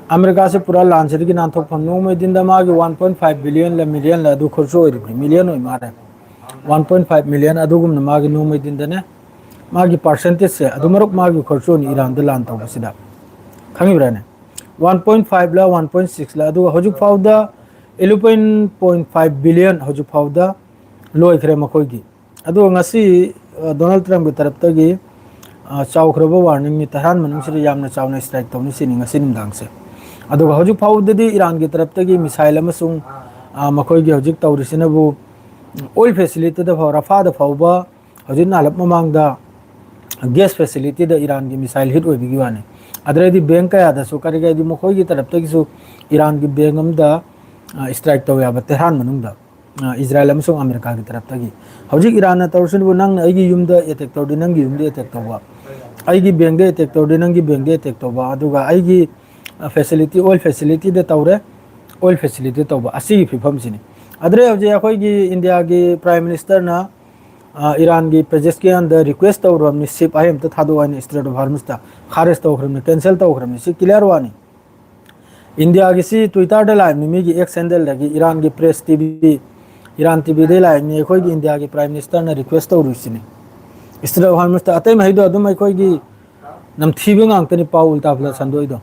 ꯑꯃꯦꯔꯤꯀꯥꯁꯤ ꯄꯨꯔꯥ ꯂꯥꯟꯁꯤꯗꯒꯤ ꯅꯥꯟꯊꯣꯛꯐꯝ, ꯅꯣꯡꯃꯩ ꯗꯤꯟꯗ ꯃꯥꯒꯤ ꯋꯥꯟ ꯄꯣꯏꯟ ꯐꯥꯏꯚ ꯕꯤꯂꯤꯌꯟꯂ ꯃꯤꯂꯤꯌꯟꯂ ꯑꯗꯨ ꯈꯣꯔꯁ ꯑꯣꯏꯔꯤꯕꯅꯤ, ꯃꯤꯂꯤꯌꯟ ꯑꯣꯏ ꯃꯥꯜꯂꯦ꯫ ꯋꯥꯟ ꯄꯣꯏꯟ ꯐꯥꯏꯚ ꯃꯤꯂꯤꯌꯟ ꯑꯗꯨꯒꯨꯝꯅ ꯃꯥꯒꯤ ꯅꯣꯡꯃꯩ ꯗꯤꯟꯗꯅꯦ꯫ ꯃꯥꯒꯤ ꯄꯥꯔꯁꯦꯟꯇꯦꯖꯁꯦ ꯑꯗꯨꯃꯔꯨꯛ ꯃꯥꯒꯤ ꯈꯣꯔꯁ ꯑꯣꯏꯅ ꯏꯔꯥꯟꯗ ꯂꯥꯟ ꯇꯧꯕꯁꯤꯗ, ꯈꯪꯉꯤꯕ꯭ꯔꯥꯅꯦ? ꯋꯥꯟ ꯄꯣꯏꯟ ꯐꯥꯏꯚꯂ ꯋꯥꯟ ꯄꯣꯏꯟ ꯁꯤꯛꯁꯂ, ꯑꯗꯨꯒ ꯍꯧꯖꯤꯛ ꯐꯥꯎꯗ ꯏꯂꯦꯚꯦꯟ ꯄꯣꯏꯟ ꯐꯥꯏꯚ ꯕꯤꯂꯤꯌꯟ ꯍꯧꯖꯤꯛ ꯐꯥꯎꯗ ꯂꯣꯏꯈ꯭ꯔꯦ ꯃꯈꯣꯏꯒꯤ꯫ ꯑꯗꯨꯒ ꯉꯁꯤ, ꯑ, ꯗꯣꯅꯥꯜꯗ ꯇ꯭ꯔꯝꯞꯀꯤ ꯇꯔꯞꯇꯒꯤ, ꯑ, ꯆꯥꯎꯈ꯭ꯔꯕ ꯋꯥꯔꯅꯤꯡꯅꯤ, ꯇꯍꯔꯥꯟ ꯃꯅꯨꯡꯁꯤꯗ ꯌꯥꯝꯅ ꯆꯥꯎꯅ ꯁ꯭ꯇ꯭ꯔꯥꯏꯛ ꯇꯧꯅꯤ ꯁꯤꯅꯤ ꯉꯁꯤ ꯅꯨꯡꯗꯥꯡꯁꯦ꯫ ꯑꯗꯨꯒ ꯍꯧꯖꯤꯛ ꯐꯥꯎꯕꯗꯗꯤ ꯏꯔꯥꯟꯒꯤ ꯇꯔꯞꯇꯒꯤ ꯃꯤꯁꯥꯏꯜ ꯑꯃꯁꯨꯡ, ꯑ, ꯃꯈꯣꯏꯒꯤ ꯍꯧꯖꯤꯛ ꯇꯧꯔꯤꯁꯤꯅꯕꯨ ꯑꯣꯏꯜ ꯐꯦꯁꯤꯂꯤꯇꯤꯗ ꯐꯥꯎ, ꯔꯐꯥꯗ ꯐꯥꯎꯕ ꯍꯧꯖꯤꯛ ꯅꯍꯥꯟꯂꯞ ꯃꯃꯥꯡꯗ ꯒꯦꯁ ꯐꯦꯁꯤꯂꯤꯇꯤꯗ ꯏꯔꯥꯟꯒꯤ ꯃꯤꯁꯥꯏꯜ ꯍꯤꯠ ꯑꯣꯏꯕꯒꯤ ꯋꯥꯅꯤ꯫ ꯑꯗꯨꯗꯩꯗꯤ ꯕꯦꯡ ꯀꯌꯥꯗꯁꯨ, ꯀꯔꯤ ꯀꯔꯤꯗꯤ ꯃꯈꯣꯏꯒꯤ ꯇꯔꯞꯇꯒꯤꯁꯨ ꯏꯔꯥꯟꯒꯤ ꯕꯦꯡ ꯑꯃꯗ, ꯑ, ꯁ꯭ꯇ꯭ꯔꯥꯏꯛ ꯇꯧꯋꯦ ꯍꯥꯏꯕ ꯇꯦꯍꯔꯥꯟ ꯃꯅꯨꯡꯗ꯫ ꯑ, ꯏꯖꯔꯥꯌꯦꯜ ꯑꯃꯁꯨꯡ ꯑꯃꯦꯔꯤꯀꯥꯒꯤ ꯇꯔꯞꯇꯒꯤ꯫ ꯍꯧꯖꯤꯛ ꯏꯔꯥꯟꯅ ꯇꯧꯔꯤꯁꯤꯕꯨ ꯅꯪꯅ ꯑꯩꯒꯤ ꯌꯨꯝꯗ ꯑꯦꯇꯦꯛ ꯇꯧꯔꯗꯤ ꯅꯪꯒꯤ ꯌꯨꯝꯗ ꯑꯦꯇꯦꯛ ꯇꯧꯕ, ꯑꯩꯒꯤ ꯕꯦꯡꯗ ꯑꯦꯇꯦꯛ ꯇꯧꯔꯗꯤ ꯅꯪꯒꯤ ꯕꯦꯡꯗ ꯑꯦꯇꯦꯛ ꯇꯧꯕ, ꯑꯗꯨꯒ ꯑꯩꯒꯤ, ꯑ, ꯐꯦꯁꯤꯂꯤꯇꯤ, ꯑꯣꯏꯜ ꯐꯦꯁꯤꯂꯤꯇꯤꯗ ꯇꯧꯔꯦ, ꯑꯣꯏꯜ ꯐꯦꯁꯤꯂꯤꯇꯤ ꯇꯧꯕ, ꯑꯁꯤꯒꯤ ꯐꯤꯕꯝꯁꯤꯅꯤ꯫ ꯑꯗꯨꯗꯩ ꯍꯧꯖꯤꯛ ꯑꯩꯈꯣꯏꯒꯤ ꯏꯟꯗꯤꯌꯥꯒꯤ ꯄ꯭ꯔꯥꯏꯝ ꯃꯤꯅꯤꯁꯇꯔꯅ, ꯑ, ꯏꯔꯥꯟꯒꯤ ꯄꯦꯖꯦꯁꯀꯤꯌꯥꯟꯗ ꯔꯤꯀ꯭ꯋꯦꯁ ꯇꯧꯔꯕꯅꯤ, ꯁꯤꯞ ꯑꯍꯦꯟ ꯑꯝꯇ ꯊꯥꯗꯣꯛꯑꯣ ꯍꯥꯏꯅ ꯏꯁꯇ꯭ꯔꯦꯠ ꯑꯣꯐ ꯍꯥꯔꯃꯨꯁꯇ ꯈꯥꯔꯦꯖ ꯇꯧꯈ꯭ꯔꯕꯅꯤ, ꯀꯦꯟꯁꯦꯜ ꯇꯧꯈ꯭ꯔꯕꯅꯤ꯫ ꯁꯤ ꯀ꯭ꯂꯤꯌꯥꯔ ꯋꯥꯅꯤ꯫ ꯏꯟꯗꯤꯌꯥꯒꯤꯁꯤ ꯇ꯭ꯋꯤꯇꯔꯗ ꯂꯥꯛꯏꯕꯅꯤ, ꯃꯤꯒꯤ ꯑꯦꯛꯁ ꯍꯦꯟꯗꯜꯗꯒꯤ, ꯏꯔꯥꯟꯒꯤ Press T V, Iran T ꯚꯤꯗꯩ ꯂꯥꯛꯏꯕꯅꯤ, ꯑꯩꯈꯣꯏꯒꯤ ꯏꯟꯗꯤꯌꯥꯒꯤ ꯄ꯭ꯔꯥꯏꯝ ꯃꯤꯅꯤꯁꯇꯔꯅ ꯔꯤꯀ꯭ꯋꯦꯁ ꯇꯧꯔꯨꯔꯤꯁꯤꯅꯤ꯫ ꯏꯁꯇ꯭ꯔꯦꯠ ꯑꯣꯐ ꯍꯥꯔꯃꯨꯁꯇ ꯑꯇꯩ ꯃꯍꯩꯗꯣ ꯑꯗꯨꯝ ꯑꯩꯈꯣꯏꯒꯤ ꯅꯝꯊꯤꯕ ꯉꯥꯛꯇꯅꯤ, ꯄꯥꯎ ꯎꯜꯇꯥ ꯄꯨꯜꯇꯥ ꯁꯟꯗꯣꯛꯏꯗꯣ꯫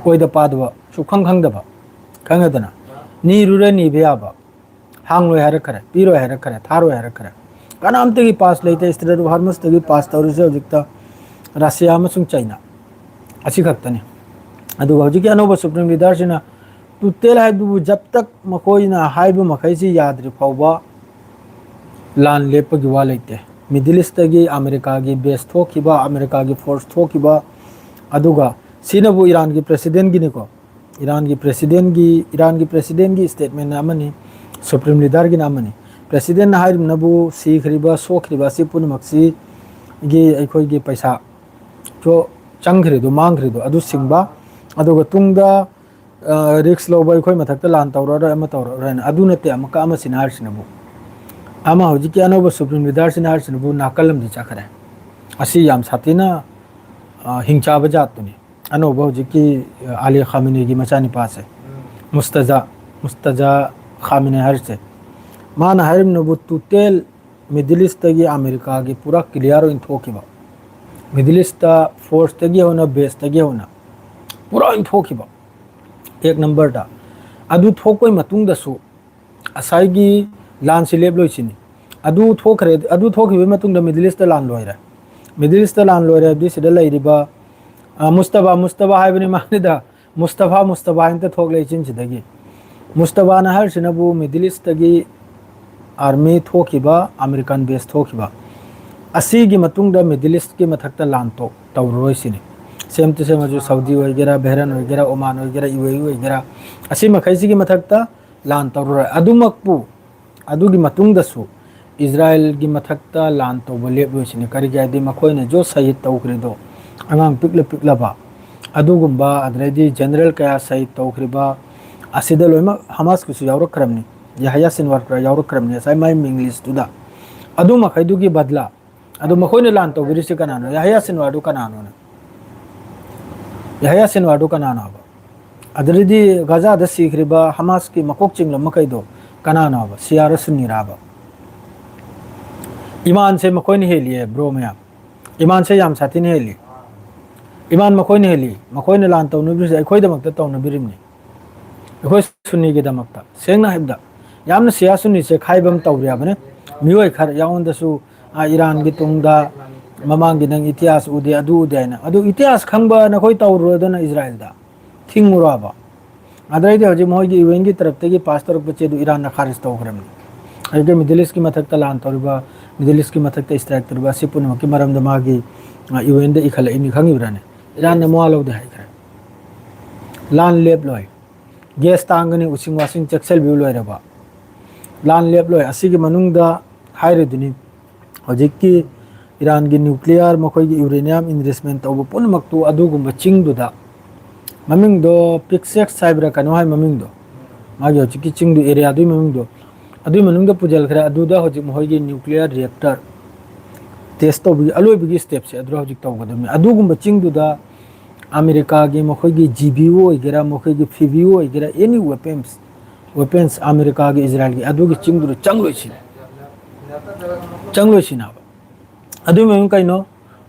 ꯑꯣꯏꯗ ꯄꯥꯗꯕ, ꯁꯨꯛꯈꯪ ꯈꯪꯗꯕ, ꯈꯪꯉꯦꯗꯅ? ꯅꯤꯔꯨꯔꯦ, ꯅꯤꯕ ꯌꯥꯕ꯫ ꯍꯥꯡꯂꯣꯏ ꯍꯥꯏꯔꯛꯈ꯭ꯔꯦ, ꯄꯤꯔꯣꯏ ꯍꯥꯏꯔꯛꯈ꯭ꯔꯦ, ꯊꯥꯔꯣꯏ ꯍꯥꯏꯔꯛꯈ꯭ꯔꯦ꯫ ꯀꯅꯥꯝꯇꯒꯤ ꯄꯥꯁ ꯂꯩꯇꯦ, ꯏꯁꯇ꯭ꯔꯦꯠ ꯑꯣꯐ ꯍꯥꯔꯃꯨꯁꯇꯒꯤ ꯄꯥꯁ ꯇꯧꯔꯤꯁꯦ ꯍꯧꯖꯤꯛꯇ ꯔꯁꯤꯌꯥ ꯑꯃꯁꯨꯡ ꯆꯩꯅꯥ, ꯑꯁꯤ ꯈꯛꯇꯅꯤ꯫ ꯑꯗꯨꯒ ꯍꯧꯖꯤꯛꯀꯤ ꯑꯅꯧꯕ ꯁꯨꯄ꯭ꯔꯤꯝ ꯂꯤꯗꯔꯁꯤꯅ ꯇꯨꯇꯦꯜ ꯍꯥꯏꯕꯗꯨꯕꯨ ꯖꯕ ꯇꯛ ꯃꯈꯣꯏꯅ ꯍꯥꯏꯕ ꯃꯈꯩꯁꯤ ꯌꯥꯗ꯭ꯔꯤ ꯐꯥꯎꯕ ꯂꯥꯟ ꯂꯦꯞꯄꯒꯤ ꯋꯥ ꯂꯩꯇꯦ꯫ ꯃꯤꯗꯜ ꯏꯁꯇꯒꯤ ꯑꯃꯦꯔꯤꯀꯥꯒꯤ ꯕꯦꯁ ꯊꯣꯛꯈꯤꯕ, ꯑꯃꯦꯔꯤꯀꯥꯒꯤ ꯐꯣꯔꯁ ꯊꯣꯛꯈꯤꯕ, ꯑꯗꯨꯒ ꯁꯤꯅꯕꯨ ꯏꯔꯥꯟꯒꯤ ꯄ꯭ꯔꯦꯁꯤꯗꯦꯟꯒꯤꯅꯤꯀꯣ꯫ ꯏꯔꯥꯟꯒꯤ ꯄ꯭ꯔꯦꯁꯤꯗꯦꯟꯒꯤ, ꯏꯔꯥꯟꯒꯤ ꯄ꯭ꯔꯦꯁꯤꯗꯦꯟꯒꯤ ꯁ꯭ꯇꯦꯠꯃꯦꯟꯅ ꯑꯃꯅꯤ, ꯁꯨꯄ꯭ꯔꯤꯝ ꯂꯤꯗꯔꯒꯤꯅ ꯑꯃꯅꯤ꯫ ꯄ꯭ꯔꯦꯁꯤꯗꯦꯟꯅ ꯍꯥꯏꯔꯤꯕꯅꯕꯨ ꯁꯤꯈ꯭ꯔꯤꯕ, ꯁꯣꯛꯈ꯭ꯔꯤꯕ ꯑꯁꯤ ꯄꯨꯝꯅꯃꯛꯁꯤꯒꯤ ꯑꯩꯈꯣꯏꯒꯤ ꯄꯩꯁꯥ ꯆꯣ-, ꯆꯪꯈ꯭ꯔꯤꯗꯣ, ꯃꯥꯡꯈ꯭ꯔꯤꯗꯣ ꯑꯗꯨ ꯁꯤꯡꯕ, ꯑꯗꯨꯒ ꯇꯨꯡꯗ, ꯑ, ꯔꯤꯛꯁ ꯂꯧꯕ, ꯑꯩꯈꯣꯏ ꯃꯊꯛꯇ ꯂꯥꯟ ꯇꯧꯔꯛꯑꯔꯣꯏ, ꯑꯃ ꯇꯧꯔꯛꯑꯔꯣꯏꯅ꯫ ꯑꯗꯨ ꯅꯠꯇꯦ, ꯑꯃꯨꯛꯀ ꯑꯃꯁꯤꯅ ꯍꯥꯏꯔꯤꯁꯤꯅꯕꯨ, ꯑꯃ ꯍꯧꯖꯤꯛꯀꯤ ꯑꯅꯧꯕ ꯁꯨꯄ꯭ꯔꯤꯝ ꯂꯤꯗꯔꯁꯤꯅ ꯍꯥꯏꯔꯤꯁꯤꯅꯕꯨ ꯅꯥꯀꯜ ꯑꯃꯗꯤ ꯆꯠꯈ꯭ꯔꯦ꯫ ꯑꯁꯤ ꯌꯥꯝ ꯁꯥꯊꯤꯅ, ꯑ, ꯍꯤꯡꯆꯥꯕ ꯖꯥꯠꯇꯨꯅꯤ꯫ ꯑꯅꯧꯕ ꯍꯧꯖꯤꯛꯀꯤ, ꯑ, ꯑꯂꯤ ꯈꯥꯃꯤꯅꯤꯒꯤ ꯃꯆꯥꯅꯤꯄꯥꯁꯦ, ꯃꯨꯁꯇꯖꯥ, ꯃꯨꯁꯇꯖꯥ ꯈꯥꯃꯤꯅꯤ ꯍꯥꯏꯔꯤꯁꯦ, ꯃꯥꯅ ꯍꯥꯏꯔꯤꯕꯅꯕꯨ ꯇꯣꯇꯦꯜ ꯃꯤꯗꯜ ꯏꯁꯇꯒꯤ ꯑꯃꯦꯔꯤꯀꯥꯒꯤ ꯄꯨꯔꯥ ꯀ꯭ꯂꯤꯌꯥꯔ ꯑꯣꯏꯅ ꯊꯣꯛꯈꯤꯕ, ꯃꯤꯗꯜ ꯏꯁꯇ ꯐꯣꯔꯁꯇꯒꯤ ꯍꯧꯅ, ꯕꯦꯁꯇꯒꯤ ꯍꯧꯅ ꯄꯨꯔꯥ ꯑꯣꯏꯅ ꯊꯣꯛꯈꯤꯕ, ꯑꯦꯛ ꯅꯝꯕꯔꯗ꯫ ꯑꯗꯨ ꯊꯣꯛꯄꯩ ꯃꯇꯨꯡꯗꯁꯨ ꯉꯁꯥꯏꯒꯤ ꯂꯥꯟꯁꯤ ꯂꯦꯞꯂꯣꯏꯁꯤꯅꯤ꯫ ꯑꯗꯨ ꯊꯣꯛꯈ꯭ꯔꯦ, ꯑꯗꯨ ꯊꯣꯛꯈꯤꯕꯒꯤ ꯃꯇꯨꯡꯗ ꯃꯤꯗꯜ ꯏꯁꯇ ꯂꯥꯟ ꯂꯣꯏꯔꯦ꯫ ꯃꯤꯗꯜ ꯏꯁꯇ ꯂꯥꯟ ꯂꯣꯏꯔꯦ ꯍꯥꯏꯕꯗꯤ ꯁꯤꯗ ꯂꯩꯔꯤꯕ, ꯑ, ꯃꯨꯁꯇꯕꯥ, ꯃꯨꯁꯇꯕꯥ ꯍꯥꯏꯕꯅꯤ ꯃꯥꯅꯤꯗ, ꯃꯨꯁꯇꯐꯥ, ꯃꯨꯁꯇꯐꯥ ꯍꯥꯏꯅ ꯊꯣꯛꯂꯛꯏ ꯆꯤꯟꯁꯤꯗꯒꯤ꯫ ꯃꯨꯁꯇꯐꯥꯅ ꯍꯥꯏꯔꯤꯁꯤꯅꯕꯨ ꯃꯤꯗꯜ ꯏꯁꯇꯒꯤ ꯑꯥꯔꯃꯤ ꯊꯣꯛꯈꯤꯕ, ꯑꯃꯦꯔꯤꯀꯥꯟ ꯕꯦꯁ ꯊꯣꯛꯈꯤꯕ, ꯑꯁꯤꯒꯤ ꯃꯇꯨꯡꯗ ꯃꯤꯗꯜ ꯏꯁꯀꯤ ꯃꯊꯛꯇ ꯂꯥꯟ ꯇꯧꯔꯔꯣꯏ ꯁꯤꯅꯤ꯫ ꯁꯦꯝ ꯇꯨ ꯁꯦꯝ ꯑꯗꯨ ꯁꯥꯎꯗꯤ ꯑꯣꯏꯒꯦꯔꯥ, ꯕꯦꯍꯔꯟ ꯑꯣꯏꯒꯦꯔꯥ, ꯑꯣꯃꯥꯟ ꯑꯣꯏꯒꯦꯔꯥ, ꯌꯨ ꯑꯦ ꯏ ꯑꯣꯏꯒꯦꯔꯥ, ꯑꯁꯤ ꯃꯈꯩꯁꯤꯒꯤ ꯃꯊꯛꯇ ꯂꯥꯟ ꯇꯧꯔꯔꯣꯏ꯫ ꯑꯗꯨꯃꯛꯄꯨ, ꯑꯗꯨꯒꯤ ꯃꯇꯨꯡꯗꯁꯨ ꯏꯖꯔꯥꯌꯦꯜꯒꯤ ꯃꯊꯛꯇ ꯂꯥꯟ ꯇꯧꯕ ꯂꯦꯞꯂꯣꯏꯁꯤꯅꯤ꯫ ꯀꯔꯤꯒꯤ ꯍꯥꯏꯗꯤ ꯃꯈꯣꯏꯅ ꯖꯣ ꯁꯍꯤꯗ ꯇꯧꯈ꯭ꯔꯤꯗꯣ ꯑꯉꯥꯡ ꯄꯤꯛꯂ ꯄꯤꯛꯂꯕ ꯑꯗꯨꯒꯨꯝꯕ, ꯑꯗꯨꯗꯩꯗꯤ ꯖꯦꯅꯔꯦꯜ ꯀꯌꯥ ꯁꯍꯤꯗ ꯇꯧꯈ꯭ꯔꯤꯕ, ꯑꯁꯤꯗ ꯂꯣꯏꯅꯃꯛ ꯍꯃꯥꯁꯀꯤꯁꯨ ꯌꯥꯎꯔꯛꯈ꯭ꯔꯕꯅꯤ, ꯌꯥꯍꯌꯥ ꯁꯤꯟꯋꯥꯔ ꯈꯔ ꯌꯥꯎꯔꯛꯈ꯭ꯔꯕꯅꯤ ꯉꯁꯥꯏ ꯃꯥꯏ ꯃꯤꯡ ꯂꯤꯁꯇꯨꯗ꯫ ꯑꯗꯨ ꯃꯈꯩꯗꯨꯒꯤ ꯕꯗꯂꯥ, ꯑꯗꯨ ꯃꯈꯣꯏꯅ ꯂꯥꯟ ꯇꯧꯕꯤꯔꯤꯁꯤ ꯀꯅꯥꯅꯣ? ꯌꯥꯍꯌꯥ ꯁꯤꯟꯋꯥꯔꯗꯨ ꯀꯅꯥꯅꯣꯅ? ꯌꯥꯍꯌꯥ ꯁꯤꯟꯋꯥꯔꯗꯨ ꯀꯅꯥꯅꯣ ꯍꯥꯏꯕ? ꯑꯗꯨꯗꯩꯗꯤ ꯒꯖꯥꯗ ꯁꯤꯈ꯭ꯔꯤꯕ ꯍꯃꯥꯁꯀꯤ ꯃꯀꯣꯛ ꯆꯤꯡꯂꯕ ꯃꯈꯩꯗꯣ ꯀꯅꯥꯅꯣ ꯍꯥꯏꯕ? ꯁꯤꯌꯥꯔ ꯁꯨꯟꯅꯤꯔꯥꯕ? ꯏꯃꯥꯟꯁꯦ ꯃꯈꯣꯏꯅ ꯍꯦꯜꯂꯤꯌꯦ, ꯕ꯭ꯔꯣ ꯃꯌꯥꯝ꯫ ꯏꯃꯥꯟꯁꯦ ꯌꯥꯝ ꯁꯥꯊꯤꯅ ꯍꯦꯜꯂꯤ꯫ ꯏꯃꯥꯟ ꯃꯈꯣꯏꯅ ꯍꯦꯜꯂꯤ꯫ ꯃꯈꯣꯏꯅ ꯂꯥꯟ ꯇꯧꯅꯕꯤꯔꯤꯁꯦ ꯑꯩꯈꯣꯏꯗꯃꯛꯇ ꯇꯧꯅꯕꯤꯔꯤꯕꯅꯤ꯫ ꯑꯩꯈꯣꯏ ꯁꯨꯟꯅꯤꯒꯤꯗꯃꯛꯇ꯫ ꯁꯦꯡꯅ ꯍꯥꯏꯕꯗ, ꯌꯥꯝꯅ ꯁꯤꯌꯥ ꯁꯨꯟꯅꯤꯁꯦ ꯈꯥꯏꯕ ꯑꯃ ꯇꯧꯔꯤꯕꯅꯤ꯫ ꯃꯤꯑꯣꯏ ꯈꯔ ꯌꯥꯎꯉꯣꯟꯗꯁꯨ, "ꯑꯥ, ꯏꯔꯥꯟꯒꯤ ꯇꯨꯡꯗ ꯃꯃꯥꯡꯒꯤ ꯅꯪ ꯏꯇꯤꯍꯥꯁ ꯎꯗꯦ, ꯑꯗꯨ ꯎꯗꯦ" ꯍꯥꯏꯅ꯫ ꯑꯗꯨ ꯏꯇꯤꯍꯥꯁ ꯈꯪꯕ ꯅꯈꯣꯏ ꯇꯧꯔꯨꯔꯗꯅ ꯏꯖꯔꯥꯌꯦꯜꯗ ꯊꯤꯡꯉꯨꯔꯕ? ꯑꯗꯩꯗꯤ ꯍꯧꯖꯤꯛ ꯃꯣꯏꯒꯤ ꯌꯨ ꯑꯦꯟꯒꯤ ꯇꯔꯞꯇꯒꯤ ꯄꯥꯁ ꯇꯧꯔꯛꯄ ꯆꯦꯗꯨ ꯏꯔꯥꯟꯅ ꯈꯥꯔꯤꯖ ꯇꯧꯈ꯭ꯔꯕꯅꯤ꯫ ꯑꯗꯨꯗ ꯃꯤꯗꯜ ꯏꯁꯀꯤ ꯃꯊꯛꯇ ꯂꯥꯟ ꯇꯧꯔꯤꯕ, ꯃꯤꯗꯜ ꯏꯁꯀꯤ ꯃꯊꯛꯇ ꯏꯁꯇ꯭ꯔꯥꯏꯛ ꯇꯧꯔꯤꯕ ꯑꯁꯤ ꯄꯨꯝꯅꯃꯛꯀꯤ ꯃꯔꯝꯗ ꯃꯥꯒꯤ, ꯑ, ꯌꯨ ꯑꯦꯟꯗ ꯏꯈꯠꯂꯛꯏꯅꯤ, ꯈꯪꯉꯤꯕ꯭ꯔꯥꯅꯦ? ꯏꯔꯥꯟꯅ ꯃꯋꯥ ꯂꯧꯗꯦ ꯍꯥꯏꯈ꯭ꯔꯦ꯫ ꯂꯥꯟ ꯂꯦꯞꯂꯣꯏ꯫ ꯒ꯭ꯌꯥꯁ ꯇꯥꯡꯒꯅꯤ, ꯎꯁꯤꯡ ꯋꯥꯁꯤꯡ ꯆꯦꯛꯁꯤꯜꯕꯤꯌꯨ ꯂꯣꯏꯔꯕ꯫ ꯂꯥꯟ ꯂꯦꯞꯂꯣꯏ꯫ ꯑꯁꯤꯒꯤ ꯃꯅꯨꯡꯗ ꯍꯥꯏꯔꯤꯗꯨꯅꯤ, ꯍꯧꯖꯤꯛꯀꯤ ꯏꯔꯥꯟꯒꯤ ꯅ꯭ꯌꯨꯀ꯭ꯂꯤꯌꯔ, ꯃꯈꯣꯏꯒꯤ ꯌꯨꯔꯦꯅꯤꯌꯝ ꯏꯟꯔꯤꯆꯃꯦꯟ ꯇꯧꯕ ꯄꯨꯝꯅꯃꯛꯇꯨ ꯑꯗꯨꯒꯨꯝꯕ ꯆꯤꯡꯗꯨꯗ, ꯃꯃꯤꯡꯗꯣ ꯄꯤꯛꯁꯦꯛꯁ ꯍꯥꯏꯕ꯭ꯔꯥ ꯀꯩꯅꯣ ꯍꯥꯏ ꯃꯃꯤꯡꯗꯣ, ꯃꯥꯒꯤ ꯍꯧꯖꯤꯛꯀꯤ ꯆꯤꯡꯗꯨ ꯑꯦꯔꯤꯌꯥꯗꯨꯒꯤ ꯃꯃꯤꯡꯗꯣ, ꯑꯗꯨꯒꯤ ꯃꯅꯨꯡꯗ ꯄꯨꯁꯤꯟꯈ꯭ꯔꯦ꯫ ꯑꯗꯨꯗ ꯍꯧꯖꯤꯛ ꯃꯈꯣꯏꯒꯤ ꯅ꯭ꯌꯨꯀ꯭ꯂꯤꯌꯔ ꯔꯤꯌꯦꯛꯇꯔ ꯇꯦꯁ ꯇꯧꯕꯒꯤ ꯑꯂꯣꯏꯕꯒꯤ ꯁ꯭ꯇꯦꯞꯁꯦ ꯑꯗꯨꯗ ꯍꯧꯖꯤꯛ ꯇꯧꯒꯗꯕꯅꯤ꯫ ꯑꯗꯨꯒꯨꯝꯕ ꯆꯤꯡꯗꯨꯗ ꯑꯃꯦꯔꯤꯀꯥꯒꯤ ꯃꯈꯣꯏꯒꯤ ꯖꯤ ꯕꯤ ꯌꯨ ꯑꯣꯏꯒꯦꯔꯥ, ꯃꯈꯣꯏꯒꯤ ꯐꯤ ꯕꯤ ꯌꯨ ꯑꯣꯏꯒꯦꯔꯥ, ꯑꯦꯅꯤ ꯋꯦꯄꯟꯁ, ꯋꯦꯄꯟꯁ ꯑꯃꯦꯔꯤꯀꯥꯒꯤ ꯏꯖꯔꯥꯏꯜꯒꯤ ꯑꯗꯨꯒꯤ ꯆꯤꯡꯗꯨꯗ ꯆꯪꯂꯣꯏ ꯁꯤꯅꯤ꯫ ꯆꯪꯂꯣꯏ ꯁꯤꯅꯦꯕ꯫ ꯑꯗꯨꯒꯤ ꯃꯃꯤꯡ ꯀꯩꯅꯣ?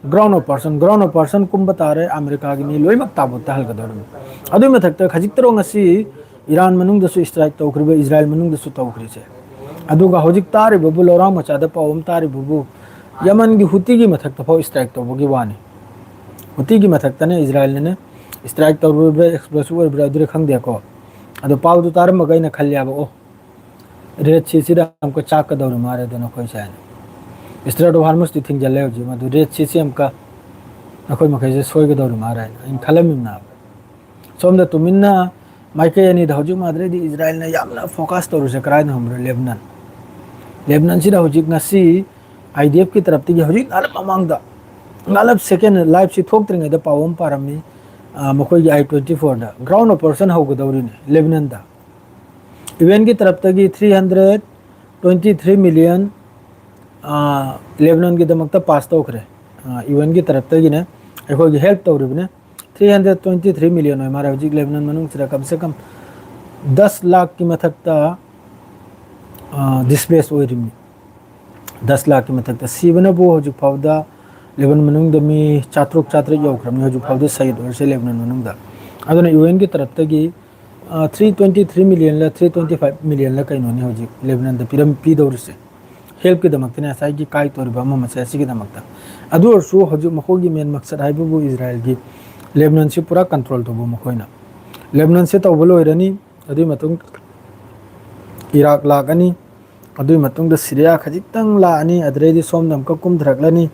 Ground operation. ꯒ꯭ꯔꯥꯎꯟ ꯑꯣꯄꯔꯦꯁꯟ ꯀꯨꯝꯕ ꯇꯥꯔꯦ, ꯑꯃꯦꯔꯤꯀꯥꯒꯤ ꯃꯤ ꯂꯣꯏꯅꯃꯛ ꯇꯥꯕꯨꯠꯇ ꯍꯜꯒꯗꯧꯔꯤꯕꯅꯤ꯫ ꯑꯗꯨꯒꯤ ꯃꯊꯛꯇ ꯈꯖꯤꯛꯇꯔꯣ ꯉꯁꯤ ꯏꯔꯥꯟ ꯃꯅꯨꯡꯗꯁꯨ ꯏꯁꯇ꯭ꯔꯥꯏꯛ ꯇꯧꯈ꯭ꯔꯤꯕ, ꯏꯖꯔꯥꯏꯜ ꯃꯅꯨꯡꯗꯁꯨ ꯇꯧꯈ꯭ꯔꯤꯁꯦ꯫ ꯑꯗꯨꯒ ꯍꯧꯖꯤꯛ ꯇꯥꯔꯤꯕꯕꯨ, ꯂꯧꯔꯥꯡ ꯃꯆꯥꯗ ꯄꯥꯎ ꯑꯃ ꯇꯥꯔꯤꯕꯕꯨ, ꯌꯃꯟꯒꯤ ꯍꯨꯇꯤꯒꯤ ꯃꯊꯛꯇ ꯐꯥꯎ ꯏꯁꯇ꯭ꯔꯥꯏꯛ ꯇꯧꯕꯒꯤ ꯋꯥꯅꯤ꯫ ꯍꯨꯇꯤꯒꯤ ꯃꯊꯛꯇꯅ ꯏꯖꯔꯥꯏꯜꯅꯅꯦ ꯏꯁꯇ꯭ꯔꯥꯏꯛ ꯇꯧꯔꯨꯔꯤꯕ꯭ꯔꯥ, ꯑꯦꯛꯁꯄ꯭ꯂꯣꯁꯤꯚ ꯑꯣꯏꯕ꯭ꯔꯥ ꯑꯗꯨꯗꯤ ꯈꯪꯗꯦꯀꯣ꯫ ꯑꯗꯣ ꯄꯥꯎꯗꯨ ꯇꯥꯔꯝꯃꯒ ꯑꯩꯅ ꯈꯜꯂꯦꯕ, ꯑꯣ, ꯔꯦꯗ ꯁꯤꯁꯤꯗ ꯑꯃꯨꯛꯀ ꯆꯥꯛꯀꯗꯧꯔꯤ ꯃꯥꯜꯂꯦ ꯑꯗꯣ ꯅꯈꯣꯏꯁꯦ ꯍꯥꯏꯅ꯫ ꯏꯁꯇ꯭ꯔꯦꯠ ꯑꯣꯐ ꯍꯥꯔꯃꯨꯁꯇꯤ ꯊꯤꯡꯖꯤꯜꯂꯦ ꯍꯧꯖꯤꯛ, ꯃꯗꯨ ꯔꯦꯗ ꯁꯤꯁꯤ ꯑꯃꯨꯛꯀ ꯅꯈꯣꯏ ꯃꯈꯩꯁꯦ ꯁꯣꯏꯒꯗꯧꯔꯤ ꯃꯥꯜꯂꯦ ꯍꯥꯏꯅ ꯑꯩꯅ ꯈꯜꯂꯝꯃꯤꯕꯅꯦꯕ꯫ ꯁꯣꯝꯗ ꯇꯨꯃꯤꯟꯅ ꯃꯥꯏꯀꯩ ꯑꯅꯤꯗ ꯍꯧꯖꯤꯛ ꯃꯥꯗ꯭ꯔꯦꯗꯤ ꯏꯖꯔꯥꯏꯜꯅ ꯌꯥꯝꯅ ꯐꯣꯀꯁ ꯇꯧꯔꯤꯁꯦ ꯀꯗꯥꯏꯗꯅꯣ ꯈꯪꯕ꯭ꯔꯥ? ꯂꯦꯕꯅꯟ꯫ ꯂꯦꯕꯅꯟꯁꯤꯗ ꯍꯧꯖꯤꯛ ꯉꯁꯤ ꯑꯥꯏ ꯗꯤ ꯑꯦꯐꯀꯤ ꯇꯔꯞꯇꯒꯤ ꯍꯧꯖꯤꯛ ꯉꯥꯂꯞ ꯃꯃꯥꯡꯗ, ꯉꯥꯂꯞ ꯁꯦꯀꯦꯟ ꯂꯥꯏꯐꯁꯤ ꯊꯣꯛꯇ꯭ꯔꯤꯉꯩꯗ ꯄꯥꯎ ꯑꯃ ꯄꯥꯔꯝꯃꯤ, ꯑ, ꯃꯈꯣꯏꯒꯤ ꯑꯥꯏ ꯇ꯭ꯋꯦꯟꯇꯤ ꯐꯣꯔꯗ ꯒ꯭ꯔꯥꯎꯟ ꯑꯣꯄꯔꯦꯁꯟ ꯍꯧꯒꯗꯧꯔꯤꯅꯦ ꯂꯦꯕꯅꯟꯗ꯫ ꯌꯨ ꯑꯦꯟꯒꯤ ꯇꯔꯞꯇꯒꯤ three hundred twenty three million, ꯑ, ꯂꯦꯕꯅꯟꯒꯤꯗꯃꯛꯇ ꯄꯥꯁ ꯇꯧꯈ꯭ꯔꯦ꯫ ꯑ, ꯌꯨ ꯑꯦꯟꯒꯤ ꯇꯔꯞꯇꯒꯤꯅꯦ, ꯑꯩꯈꯣꯏꯒꯤ ꯍꯦꯜꯞ ꯇꯧꯔꯤꯕꯅꯦ꯫ Three hundred twenty three million ꯑꯣꯏ ꯃꯥꯜꯂꯦ ꯍꯧꯖꯤꯛ ꯂꯦꯕꯅꯟ ꯃꯅꯨꯡꯁꯤꯗ ꯀꯝ ꯁꯦ ꯀꯝ ꯗꯁ ꯂꯥꯈꯀꯤ ꯃꯊꯛꯇ, ꯑ, ꯗꯤꯁꯄ꯭ꯂꯦꯁ ꯑꯣꯏꯔꯤꯕꯅꯤ꯫ ꯗꯁ ꯂꯥꯈꯀꯤ ꯃꯊꯛꯇ ꯁꯤꯕꯅꯕꯨ ꯍꯧꯖꯤꯛ ꯐꯥꯎꯗ ꯂꯦꯕꯅꯟ ꯃꯅꯨꯡꯗ ꯃꯤ ꯆꯥꯇ꯭ꯔꯨꯛ ꯆꯥꯇ꯭ꯔꯦꯠ ꯌꯧꯈ꯭ꯔꯕꯅꯤ ꯍꯧꯖꯤꯛ ꯐꯥꯎꯗ ꯁꯍꯤꯗ ꯑꯣꯏꯔꯤꯁꯦ ꯂꯦꯕꯅꯟ ꯃꯅꯨꯡꯗ꯫ ꯑꯗꯨꯅ ꯌꯨ ꯑꯦꯟꯒꯤ ꯇꯔꯞꯇꯒꯤ, ꯑ, ꯊ꯭ꯔꯤ ꯇ꯭ꯋꯦꯟꯇꯤ ꯊ꯭ꯔꯤ ꯃꯤꯂꯤꯌꯟꯂ ꯊ꯭ꯔꯤ ꯇ꯭ꯋꯦꯟꯇꯤ ꯐꯥꯏꯚ ꯃꯤꯂꯤꯌꯟꯂ ꯀꯩꯅꯣꯅꯤ ꯍꯧꯖꯤꯛ ꯂꯦꯕꯅꯟꯗ ꯄꯤꯔꯝ-, ꯄꯤꯗꯧꯔꯤꯁꯦ꯫ ꯍꯦꯜꯞꯀꯤꯗꯃꯛꯇꯅꯦ ꯉꯁꯥꯏꯒꯤ ꯀꯥꯏ ꯇꯧꯔꯤꯕ ꯑꯃ ꯃꯁꯦ ꯑꯁꯤꯒꯤꯗꯃꯛꯇ꯫ ꯑꯗꯨ ꯑꯣꯏꯔꯁꯨ ꯍꯧꯖꯤꯛ ꯃꯈꯣꯏꯒꯤ ꯃꯦꯟ ꯃꯛꯁꯠ ꯍꯥꯏꯕꯕꯨ ꯏꯖꯔꯥꯏꯜꯒꯤ ꯂꯦꯕꯅꯟꯁꯤ ꯄꯨꯔꯥ ꯀꯟꯇ꯭ꯔꯣꯜ ꯇꯧꯕ ꯃꯈꯣꯏꯅ꯫ ꯂꯦꯕꯅꯟꯁꯤ ꯇꯧꯕ ꯂꯣꯏꯔꯅꯤ, ꯑꯗꯨꯒꯤ ꯃꯇꯨꯡ ꯏꯔꯥꯛ ꯂꯥꯛꯀꯅꯤ, ꯑꯗꯨꯒꯤ ꯃꯇꯨꯡꯗ ꯁꯤꯔꯤꯌꯥ ꯈꯖꯤꯛꯇꯪ ꯂꯥꯛꯑꯅꯤ, ꯑꯗꯨꯗꯩꯗꯤ ꯁꯣꯝꯗ ꯑꯃꯨꯛꯀ ꯀꯨꯝꯊꯔꯛꯂꯅꯤ꯫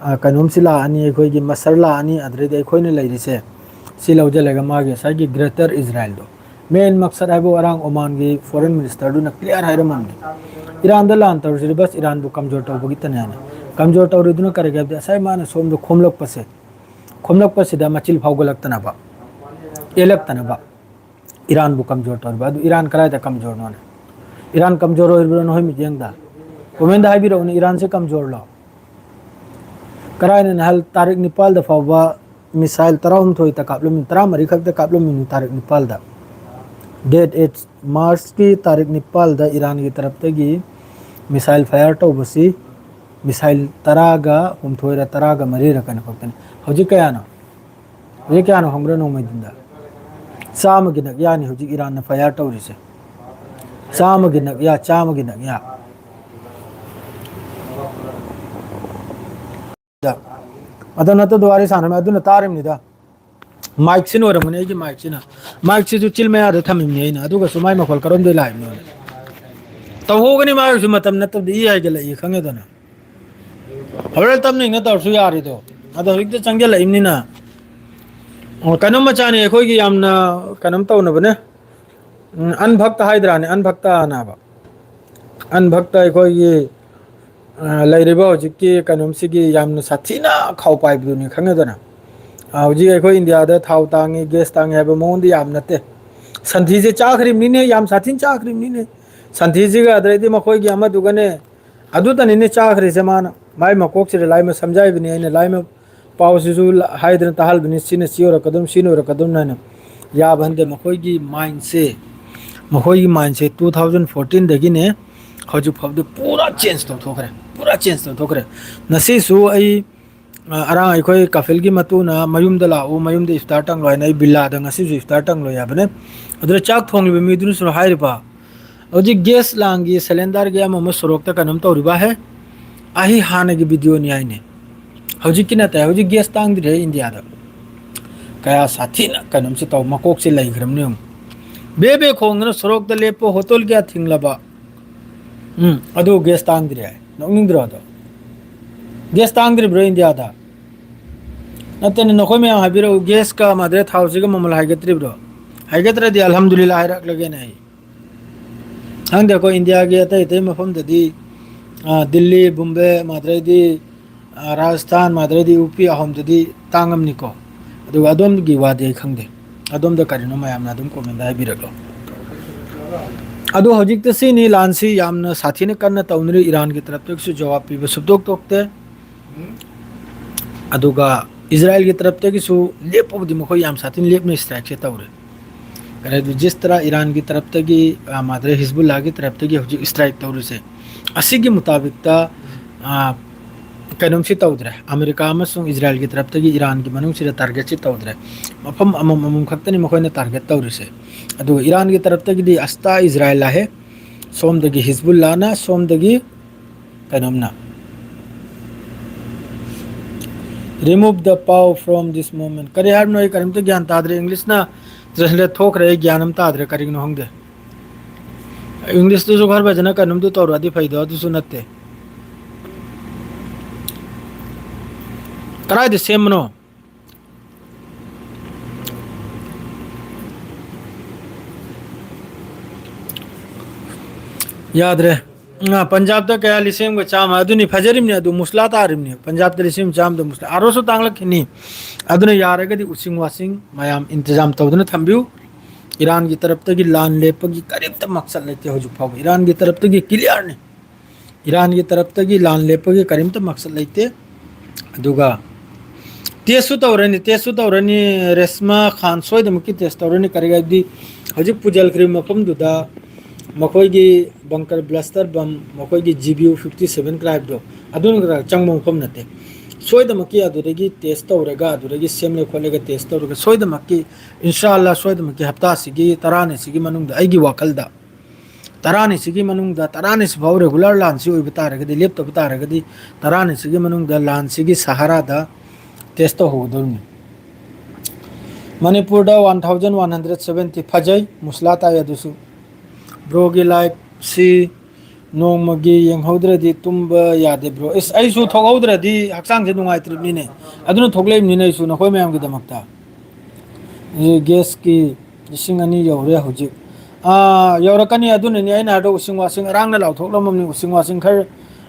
ꯑ, ꯀꯩꯅꯣꯝꯁꯤ ꯂꯥꯛꯑꯅꯤ, ꯑꯩꯈꯣꯏꯒꯤ ꯃꯁꯔ ꯂꯥꯛꯑꯅꯤ, ꯑꯗꯨꯗꯩꯗꯤ ꯑꯩꯈꯣꯏꯅ ꯂꯩꯔꯤꯁꯦ ꯁꯤ ꯂꯧꯁꯤꯜꯂꯒ ꯃꯥꯒꯤ ꯉꯁꯥꯏꯒꯤ Greater Israelꯗꯣ, main ꯃꯛꯁꯗ ꯍꯥꯏꯕ ꯑꯔꯥꯡ ꯑꯣꯃꯥꯟꯒꯤ foreign ministerꯗꯨꯅ clear ꯍꯥꯏꯔꯝꯃꯕꯅꯤ, ꯏꯔꯥꯟꯗ ꯂꯥꯟ ꯇꯧꯔꯤꯁꯤꯗꯤ ꯕꯁ ꯏꯔꯥꯟꯕꯨ ꯀꯝꯖꯣꯔ ꯇꯧꯕꯒꯤꯇꯅꯦ ꯍꯥꯏꯅ꯫ ꯀꯝꯖꯣꯔ ꯇꯧꯔꯤꯗꯨꯅ ꯀꯔꯤꯒꯤ ꯍꯥꯏꯕꯗꯤ ꯉꯁꯥꯏ ꯃꯥꯅ ꯁꯣꯝꯗ ꯈꯣꯝꯂꯛꯄꯁꯦ, ꯈꯣꯝꯂꯛꯄꯁꯤꯗ ꯃꯆꯤꯜ ꯐꯥꯎꯒꯠꯂꯛꯇꯅꯕ, ꯑꯦꯜꯂꯛꯇꯅꯕ ꯏꯔꯥꯟꯕꯨ ꯀꯝꯖꯣꯔ ꯇꯧꯔꯤꯕ꯫ ꯑꯗꯨ ꯏꯔꯥꯟ ꯀꯗꯥꯏꯗ ꯀꯝꯖꯣꯔꯅꯣꯅꯦ? ꯏꯔꯥꯟ ꯀꯝꯖꯣꯔ ꯑꯣꯏꯔꯤꯕ꯭ꯔꯣ ꯅꯈꯣꯏ ꯃꯤꯠꯌꯦꯡꯗ? Commentꯗ ꯍꯥꯏꯕꯤꯔꯛꯎꯅꯦ, ꯏꯔꯥꯟꯁꯦ ꯀꯝꯖꯣꯔꯂꯣ? ꯀꯔꯥꯏꯅ ꯅꯍꯥꯟ ꯇꯥꯔꯤꯛ ꯅꯤꯄꯥꯜꯗ ꯐꯥꯎꯕ missile ꯇꯔꯥꯍꯨꯝꯗꯣꯏꯇ ꯀꯥꯞꯂꯝꯃꯤ, ꯇꯔꯥꯃꯔꯤ ꯈꯛꯇ ꯀꯥꯞꯂꯝꯃꯤ ꯇꯥꯔꯤꯛ ꯅꯤꯄꯥꯜꯗ꯫ Date eight Marchꯀꯤ ꯇꯥꯔꯤꯛ ꯅꯤꯄꯥꯜꯗ ꯏꯔꯥꯟꯒꯤ ꯇꯔꯞꯇꯒꯤ missile fire ꯇꯧꯕꯁꯤ missile ꯇꯔꯥꯒ ꯍꯨꯝꯗꯣꯏꯔ ꯇꯔꯥꯒ ꯃꯔꯤꯔ ꯀꯩꯅꯣ ꯈꯛꯇꯅꯤ꯫ ꯍꯧꯖꯤꯛ ꯀꯌꯥꯅꯣ? ꯍꯧꯖꯤꯛ ꯀꯌꯥꯅꯣ ꯈꯪꯕ꯭ꯔꯥ ꯅꯣꯡꯃꯩ ꯗꯤꯟꯗ? ꯆꯥꯝꯃꯒꯤ ꯅꯛ ꯌꯥꯅꯤ ꯍꯧꯖꯤꯛ ꯏꯔꯥꯟꯅ fire ꯇꯧꯔꯤꯁꯦ꯫ ꯆꯥꯝꯃꯒꯤ ꯅꯛ ꯌꯥ, ꯆꯥꯝꯃꯒꯤ ꯅꯛ ꯌꯥ꯫ ꯑꯗꯣ ꯅꯠꯇꯗ ꯋꯥꯔꯤ ꯁꯥꯟꯅꯔꯝꯃꯦ, ꯑꯗꯨꯅ ꯇꯥꯔꯤꯕꯅꯤꯗ꯫ Micꯁꯤꯅ ꯑꯣꯏꯔꯝꯒꯅꯤ, ꯑꯩꯒꯤ micꯁꯤꯅ꯫ Micꯁꯤꯁꯨ ꯆꯤꯜ ꯃꯌꯥꯗ ꯊꯝꯃꯤꯕꯅꯤ ꯑꯩꯅ, ꯑꯗꯨꯒꯁꯨ ꯃꯥꯏ ꯃꯈꯣꯜ ꯀꯔꯣꯝꯗꯩ ꯂꯥꯛꯏꯕꯅꯣ? ꯇꯧꯍꯧꯒꯅꯤ, ꯃꯥꯒꯤꯁꯨ ꯃꯇꯝ ꯅꯠꯇꯕꯗ ꯏ ꯍꯥꯏꯒꯠꯂꯛꯏ, ꯈꯪꯉꯦꯗꯅ꯫ ꯍꯣꯔꯦꯟ ꯇꯞꯅ ꯏꯪꯅ ꯇꯧꯔꯁꯨ ꯌꯥꯔꯤꯗꯣ꯫ ꯑꯗꯣ ꯍꯧꯖꯤꯛꯇ ꯆꯪꯁꯤꯜꯂꯛꯏꯕꯅꯤꯅ꯫ ꯑꯣ, ꯀꯩꯅꯣꯝ ꯃꯆꯥꯅꯤ, ꯑꯩꯈꯣꯏꯒꯤ ꯌꯥꯝꯅ ꯀꯩꯅꯣꯝ ꯇꯧꯅꯕꯅꯦ꯫ ꯎꯝ, ꯑꯟꯚꯛꯇ ꯍꯥꯏꯗ꯭ꯔꯥꯅꯦ, ꯑꯟꯚꯛꯇ ꯍꯥꯏꯅꯕ꯫ ꯑꯟꯚꯛꯇ ꯑꯩꯈꯣꯏꯒꯤ, ꯑ, ꯂꯩꯔꯤꯕ ꯍꯧꯖꯤꯛꯀꯤ ꯀꯩꯅꯣꯝꯁꯤꯒꯤ ꯌꯥꯝꯅ ꯁꯥꯊꯤꯅ ꯈꯥꯎ ꯄꯥꯏꯕꯗꯨꯅꯤ, ꯈꯪꯉꯦꯗꯅ꯫ ꯑ, ꯍꯧꯖꯤꯛ ꯑꯩꯈꯣꯏ ꯏꯟꯗꯤꯌꯥꯗ ꯊꯥꯎ ꯇꯥꯡꯉꯤ, gas ꯇꯥꯡꯉꯤ ꯍꯥꯏꯕ ꯃꯑꯣꯡꯗꯤ ꯌꯥꯝ ꯅꯠꯇꯦ꯫ ꯁꯟꯊꯤꯁꯦ ꯆꯥꯈ꯭ꯔꯤꯕꯅꯤꯅꯦ, ꯌꯥꯝ ꯁꯥꯊꯤꯅ ꯆꯥꯈ꯭ꯔꯤꯕꯅꯤꯅꯦ꯫ ꯁꯟꯊꯤꯁꯤꯒ ꯑꯗꯩꯗꯤ ꯃꯈꯣꯏꯒꯤ ꯑꯃꯗꯨꯒꯅꯦ, ꯑꯗꯨꯇꯅꯤꯅꯦ ꯆꯥꯈ꯭ꯔꯤꯁꯦ ꯃꯥꯅ꯫ ꯃꯥꯏ ꯃꯀꯣꯛꯁꯤꯗ ꯂꯥꯏꯃ ꯁꯝꯖꯥꯏꯕꯅꯤ ꯑꯩꯅ, ꯂꯥꯏꯃ ꯄꯥꯎꯁꯤꯁꯨ ꯂ-, ꯍꯥꯏꯗꯅ ꯇꯥꯍꯜꯕꯅꯤ, ꯁꯤꯅ ꯁꯤ ꯑꯣꯏꯔꯛꯀꯗꯕꯅꯤ, ꯁꯤꯅ ꯑꯣꯏꯔꯛꯀꯗꯕꯅꯤ ꯍꯥꯏꯅ꯫ ꯌꯥꯕ ꯍꯟꯗꯦ, ꯃꯈꯣꯏꯒꯤ mindꯁꯦ, ꯃꯈꯣꯏꯒꯤ mindꯁꯦ two thousand fourteenꯗꯒꯤꯅꯦ ꯍꯧꯖꯤꯛ ꯐꯥꯎꯕꯗ ꯄꯨꯔꯥ change ꯇꯧꯊꯣꯛꯈ꯭ꯔꯦ, ꯄꯨꯔꯥ change ꯇꯧꯊꯣꯛꯈ꯭ꯔꯦ꯫ ꯉꯁꯤꯁꯨ ꯑꯩ, ꯑ, ꯑꯔꯥꯡ ꯑꯩꯈꯣꯏ ꯀꯥꯐꯤꯜꯒꯤ ꯃꯇꯨꯅ ꯃꯌꯨꯝꯗ ꯂꯥꯛꯎ, ꯃꯌꯨꯝꯗ ꯏꯐꯇꯥꯔ ꯇꯪꯂꯣ ꯍꯥꯏꯅ ꯑꯩ ꯕꯤꯜꯂꯥꯗ ꯉꯁꯤꯁꯨ ꯏꯐꯇꯥꯔ ꯇꯪꯂꯣꯏ ꯍꯥꯏꯕꯅꯦ꯫ ꯑꯗꯨꯗ ꯆꯥꯛ ꯊꯣꯡꯂꯤꯕ ꯃꯤꯗꯨꯅꯁꯨ ꯍꯥꯏꯔꯤꯕ, ꯍꯧꯖꯤꯛ gas ꯂꯥꯡꯒꯤ cylinderꯒꯤ ꯑꯃ ꯑꯃ ꯁꯣꯔꯣꯛꯇ ꯀꯩꯅꯣꯝ ꯇꯧꯔꯤꯕ ꯍꯦ, ꯑꯩ ꯍꯥꯟꯅꯒꯤ videoꯅꯤ ꯍꯥꯏꯅꯦ꯫ ꯍꯧꯖꯤꯛꯀꯤ ꯅꯠꯇꯦ, ꯍꯧꯖꯤꯛ gas ꯇꯥꯡꯗ꯭ꯔꯦ ꯏꯟꯗꯤꯌꯥꯗ꯫ ꯀꯌꯥ ꯁꯥꯊꯤꯅ ꯀꯩꯅꯣꯝꯁꯦ ꯇꯧ, ꯃꯀꯣꯛꯁꯦ ꯂꯩꯈ꯭ꯔꯕꯅꯦ ꯌꯦꯡꯉꯨ꯫ ꯕꯦ ꯕꯦ ꯈꯣꯡꯗꯅ ꯁꯣꯔꯣꯛꯇ ꯂꯦꯞꯄ, ꯍꯣꯇꯦꯜ ꯀꯌꯥ ꯊꯤꯡꯂꯕ? ꯎꯝ, ꯑꯗꯨ gas ꯇꯥꯡꯗ꯭ꯔꯦ ꯍꯥꯏ꯫ ꯅꯣꯛꯅꯤꯡꯗ꯭ꯔꯣ ꯑꯗꯣ? ꯒ꯭ꯌꯥꯁ ꯇꯥꯡꯗ꯭ꯔꯤꯕ꯭ꯔꯣ ꯏꯟꯗꯤꯌꯥꯗ? ꯅꯠꯇꯦꯅꯦ, ꯅꯈꯣꯏ ꯃꯌꯥꯝ ꯍꯥꯏꯕꯤꯔꯛꯎ, ꯒ꯭ꯌꯥꯁꯀ ꯃꯥꯗ꯭ꯔꯦ ꯊꯥꯎꯁꯤꯒ ꯃꯃꯜ ꯍꯥꯏꯒꯠꯇ꯭ꯔꯤꯕ꯭ꯔꯣ? ꯍꯥꯏꯒꯠꯇ꯭ꯔꯗꯤ ꯑꯜꯍꯝꯗꯨꯂꯤꯜꯂꯥ ꯍꯥꯏꯔꯛꯂꯒꯦꯅꯦ ꯑꯩ꯫ ꯈꯪꯗꯦ, ꯑꯩꯈꯣꯏ ꯏꯟꯗꯤꯌꯥꯒꯤ ꯑꯇꯩ ꯑꯇꯩ ꯃꯐꯝꯗꯗꯤ, ꯑ, ꯗꯤꯜꯂꯤ, ꯕꯣꯝꯕꯦ, ꯃꯥꯗ꯭ꯔꯩꯗꯤ, ꯑ, ꯔꯥꯖꯁꯊꯥꯟ, ꯃꯥꯗ꯭ꯔꯩꯗꯤ ꯌꯨ ꯄꯤ ꯑꯍꯨꯝꯗꯗꯤ ꯇꯥꯡꯉꯝꯅꯤꯀꯣ꯫ ꯑꯗꯨꯒ ꯑꯗꯣꯝꯒꯤ ꯋꯥꯗꯤ ꯑꯩ ꯈꯪꯗꯦ꯫ ꯑꯗꯣꯝꯗ ꯀꯔꯤꯅꯣ ꯃꯌꯥꯝꯅ ꯑꯗꯨꯝ comment ꯍꯥꯏꯕꯤꯔꯛꯂꯣ꯫ ꯑꯗꯣ ꯍꯧꯖꯤꯛꯇ ꯁꯤꯅꯤ ꯂꯥꯟꯁꯤ ꯌꯥꯝꯅ ꯁꯥꯊꯤꯅ ꯀꯟꯅ ꯇꯧꯅꯔꯤ꯫ ꯏꯔꯥꯟꯒꯤ ꯇꯔꯞꯇꯒꯤꯁꯨ ꯖꯋꯥꯕ ꯄꯤꯕ ꯁꯨꯛꯇꯣꯛ ꯇꯣꯛꯇꯦ꯫ ꯑꯗꯨꯒ ꯏꯖꯔꯥꯌꯦꯜꯒꯤ ꯇꯔꯞꯇꯒꯤꯁꯨ ꯂꯦꯞꯄꯕꯨꯗꯤ ꯃꯈꯣꯏ ꯌꯥꯝ ꯁꯥꯊꯤꯅ ꯂꯦꯞꯅ strikeꯁꯦ ꯇꯧꯔꯦ꯫ ꯀꯔꯤ ꯍꯥꯏꯗꯤ ꯖꯤꯁ ꯇꯔꯥ ꯏꯔꯥꯟꯒꯤ ꯇꯔꯞꯇꯒꯤ, ꯑ, ꯃꯥꯗ꯭ꯔꯦ ꯍꯤꯖꯕꯨꯜꯂꯥꯒꯤ ꯇꯔꯞꯇꯒꯤ ꯍꯧꯖꯤꯛ strike ꯇꯧꯔꯤꯁꯦ, ꯑꯁꯤꯒꯤ ꯃꯨꯇꯥꯕꯤꯛꯇ, ꯑ, ꯀꯩꯅꯣꯝꯁꯤ ꯇꯧꯗ꯭ꯔꯦ꯫ ꯑꯃꯦꯔꯤꯀꯥ ꯑꯃꯁꯨꯡ ꯏꯖꯔꯥꯌꯦꯜꯒꯤ ꯇꯔꯞꯇꯒꯤ ꯏꯔꯥꯟꯒꯤ ꯃꯅꯨꯡꯁꯤꯗ targetꯁꯤ ꯇꯧꯗ꯭ꯔꯦ꯫ ꯃꯐꯝ ꯑꯃꯃꯝ ꯈꯛꯇꯅꯤ ꯃꯈꯣꯏꯅ target ꯇꯧꯔꯤꯁꯦ꯫ ꯑꯗꯨꯒ ꯏꯔꯥꯟꯒꯤ ꯇꯔꯞꯇꯒꯤꯗꯤ ꯑꯁꯇꯥ ꯏꯖꯔꯥꯌꯦꯜ ꯂꯥꯛꯑꯦ, ꯁꯣꯝꯗꯒꯤ ꯍꯤꯖꯕꯨꯜꯂꯥꯅ, ꯁꯣꯝꯗꯒꯤ ꯀꯩꯅꯣꯝꯅ꯫ Remove the POW from this movement. ꯀꯔꯤ ꯍꯥꯏꯕꯅꯣ? ꯑꯩ ꯀꯔꯤꯝꯇ ꯒ꯭ꯌꯥꯟ ꯇꯥꯗ꯭ꯔꯦ꯫ Englishꯅ translate ꯊꯣꯛꯈ꯭ꯔꯦ, ꯑꯩ ꯒ꯭ꯌꯥꯟ ꯑꯃ ꯇꯥꯗ꯭ꯔꯦ, ꯀꯔꯤꯒꯤꯅꯣ ꯈꯪꯗꯦ꯫ Englishꯇꯨꯁꯨ ꯈꯔ ꯐꯖꯅ ꯀꯩꯅꯣꯝꯇ ꯇꯧꯔꯛꯑꯗꯤ ꯐꯩꯗꯣ, ꯑꯗꯨꯁꯨ ꯅꯠꯇꯦ꯫ ꯀꯗꯥꯏꯗ ꯁꯦꯝꯕꯅꯣ? ꯌꯥꯗ꯭ꯔꯦ꯫ ꯑ, ꯄꯟꯖꯥꯕꯇ ꯀꯌꯥ? ꯂꯤꯁꯤꯡ ꯑꯃꯒ ꯆꯥꯝꯃ꯫ ꯑꯗꯨꯅꯤ ꯐꯖꯔꯤꯕꯅꯤ, ꯑꯗꯨ ꯃꯨꯁꯂꯥ ꯇꯥꯔꯤꯕꯅꯤ꯫ ꯄꯟꯖꯥꯕꯇ ꯂꯤꯁꯤꯡ ꯑꯃ ꯆꯥꯝꯃꯗ ꯃꯨꯁꯂꯥ ꯑꯥꯔꯣꯁꯨ ꯇꯥꯡꯂꯛꯈꯤꯅꯤ꯫ ꯑꯗꯨꯅ ꯌꯥꯔꯒꯗꯤ ꯎꯆꯤꯡ ꯋꯥꯆꯤꯡ ꯃꯌꯥꯝ ꯏꯟꯇꯖꯥꯝ ꯇꯧꯗꯨꯅ ꯊꯝꯕꯤꯌꯨ꯫ ꯏꯔꯥꯟꯒꯤ ꯇꯔꯞꯇꯒꯤ ꯂꯥꯟ ꯂꯦꯞꯄꯒꯤ ꯀꯔꯤꯝꯇ ꯃꯛꯁꯠ ꯂꯩꯇꯦ ꯍꯧꯖꯤꯛ ꯐꯥꯎꯕ꯫ ꯏꯔꯥꯟꯒꯤ ꯇꯔꯞꯇꯒꯤ clearꯅꯤ꯫ ꯏꯔꯥꯟꯒꯤ ꯇꯔꯞꯇꯒꯤ ꯂꯥꯟ ꯂꯦꯞꯄꯒꯤ ꯀꯔꯤꯝꯇ ꯃꯛꯁꯠ ꯂꯩꯇꯦ꯫ ꯑꯗꯨꯒ testꯁꯨ ꯇꯧꯔꯅꯤ, testꯁꯨ ꯇꯧꯔꯅꯤ꯫ ꯔꯦꯁꯃꯥ ꯈꯥꯟ ꯁꯣꯏꯗꯅꯃꯛꯀꯤ test ꯇꯧꯔꯅꯤ꯫ ꯀꯔꯤ ꯍꯥꯏꯕꯗꯤ ꯍꯧꯖꯤꯛ ꯄꯨꯖꯜꯈ꯭ꯔꯤꯕ ꯃꯐꯝꯗꯨꯗ ꯃꯈꯣꯏꯒꯤ bunker blaster bomb, ꯃꯈꯣꯏꯒꯤ G B U fifty seven ꯀꯥꯏꯕꯗꯣ, ꯑꯗꯨꯅ ꯈꯔ ꯆꯪꯕ ꯃꯐꯝ ꯅꯠꯇꯦ꯫ ꯁꯣꯏꯗꯅꯃꯛꯀꯤ ꯑꯗꯨꯗꯒꯤ test ꯇꯧꯔꯒ, ꯑꯗꯨꯗꯒꯤ ꯁꯦꯝꯂꯦ ꯈꯣꯠꯂꯒ test ꯇꯧꯔꯒ, ꯁꯣꯏꯗꯅꯃꯛꯀꯤ, ꯏꯟꯁꯥ ꯑꯜꯂꯥ, ꯁꯣꯏꯗꯅꯃꯛꯀꯤ ꯍꯞꯇꯥꯁꯤꯒꯤ ꯇꯔꯥꯅꯤꯁꯤꯒꯤ ꯃꯅꯨꯡꯗ, ꯑꯩꯒꯤ ꯋꯥꯈꯜꯗ ꯇꯔꯥꯅꯤꯁꯤꯒꯤ ꯃꯅꯨꯡꯗ, ꯇꯔꯥꯅꯤꯁꯤ ꯐꯥꯎ regular ꯂꯥꯟꯁꯤ ꯑꯣꯏꯕ ꯇꯥꯔꯒꯗꯤ, ꯂꯦꯞꯇꯕ ꯇꯥꯔꯒꯗꯤ, ꯇꯔꯥꯅꯤꯁꯤꯒꯤ ꯃꯅꯨꯡꯗ ꯂꯥꯟꯁꯤꯒꯤ ꯁꯍꯥꯔꯥꯗ test ꯇꯧꯍꯧꯒꯗꯧꯔꯤꯅꯤ꯫ ꯃꯅꯤꯄꯨꯔꯗ one thousand one hundred seventy꯫ ꯐꯖꯩ, ꯃꯨꯁꯂꯥ ꯇꯥꯏ ꯑꯗꯨꯁꯨ꯫ Broꯒꯤ liveꯁꯤ ꯅꯣꯡꯃꯒꯤ ꯌꯦꯡꯍꯧꯗ꯭ꯔꯗꯤ ꯇꯨꯝꯕ ꯌꯥꯗꯦ, bro꯫ ꯏꯁ, ꯑꯩꯁꯨ ꯊꯣꯛꯍꯧꯗ꯭ꯔꯗꯤ ꯍꯛꯆꯥꯡꯁꯦ ꯅꯨꯡꯉꯥꯏꯇ꯭ꯔꯤꯕꯅꯤꯅꯦ꯫ ꯑꯗꯨꯅ ꯊꯣꯛꯂꯛꯏꯕꯅꯤꯅꯦ ꯑꯩꯁꯨ ꯅꯈꯣꯏ ꯃꯌꯥꯝꯒꯤꯗꯃꯛꯇ꯫ ꯍꯧꯖꯤꯛ ꯒ꯭ꯌꯥꯁꯀꯤ ꯂꯤꯁꯤꯡ ꯑꯅꯤ ꯌꯧꯔꯦ ꯍꯧꯖꯤꯛ꯫ ꯑꯥ, ꯌꯧꯔꯛꯀꯅꯤ꯫ ꯑꯗꯨꯅꯅꯤ ꯑꯩꯅ ꯍꯥꯏꯗꯣ ꯎꯁꯤꯡ ꯋꯥꯁꯤꯡ ꯑꯔꯥꯡꯅ ꯂꯥꯎꯊꯣꯛꯂꯝꯃꯕꯅꯤ꯫ ꯎꯁꯤꯡ ꯋꯥꯁꯤꯡ ꯈꯔ,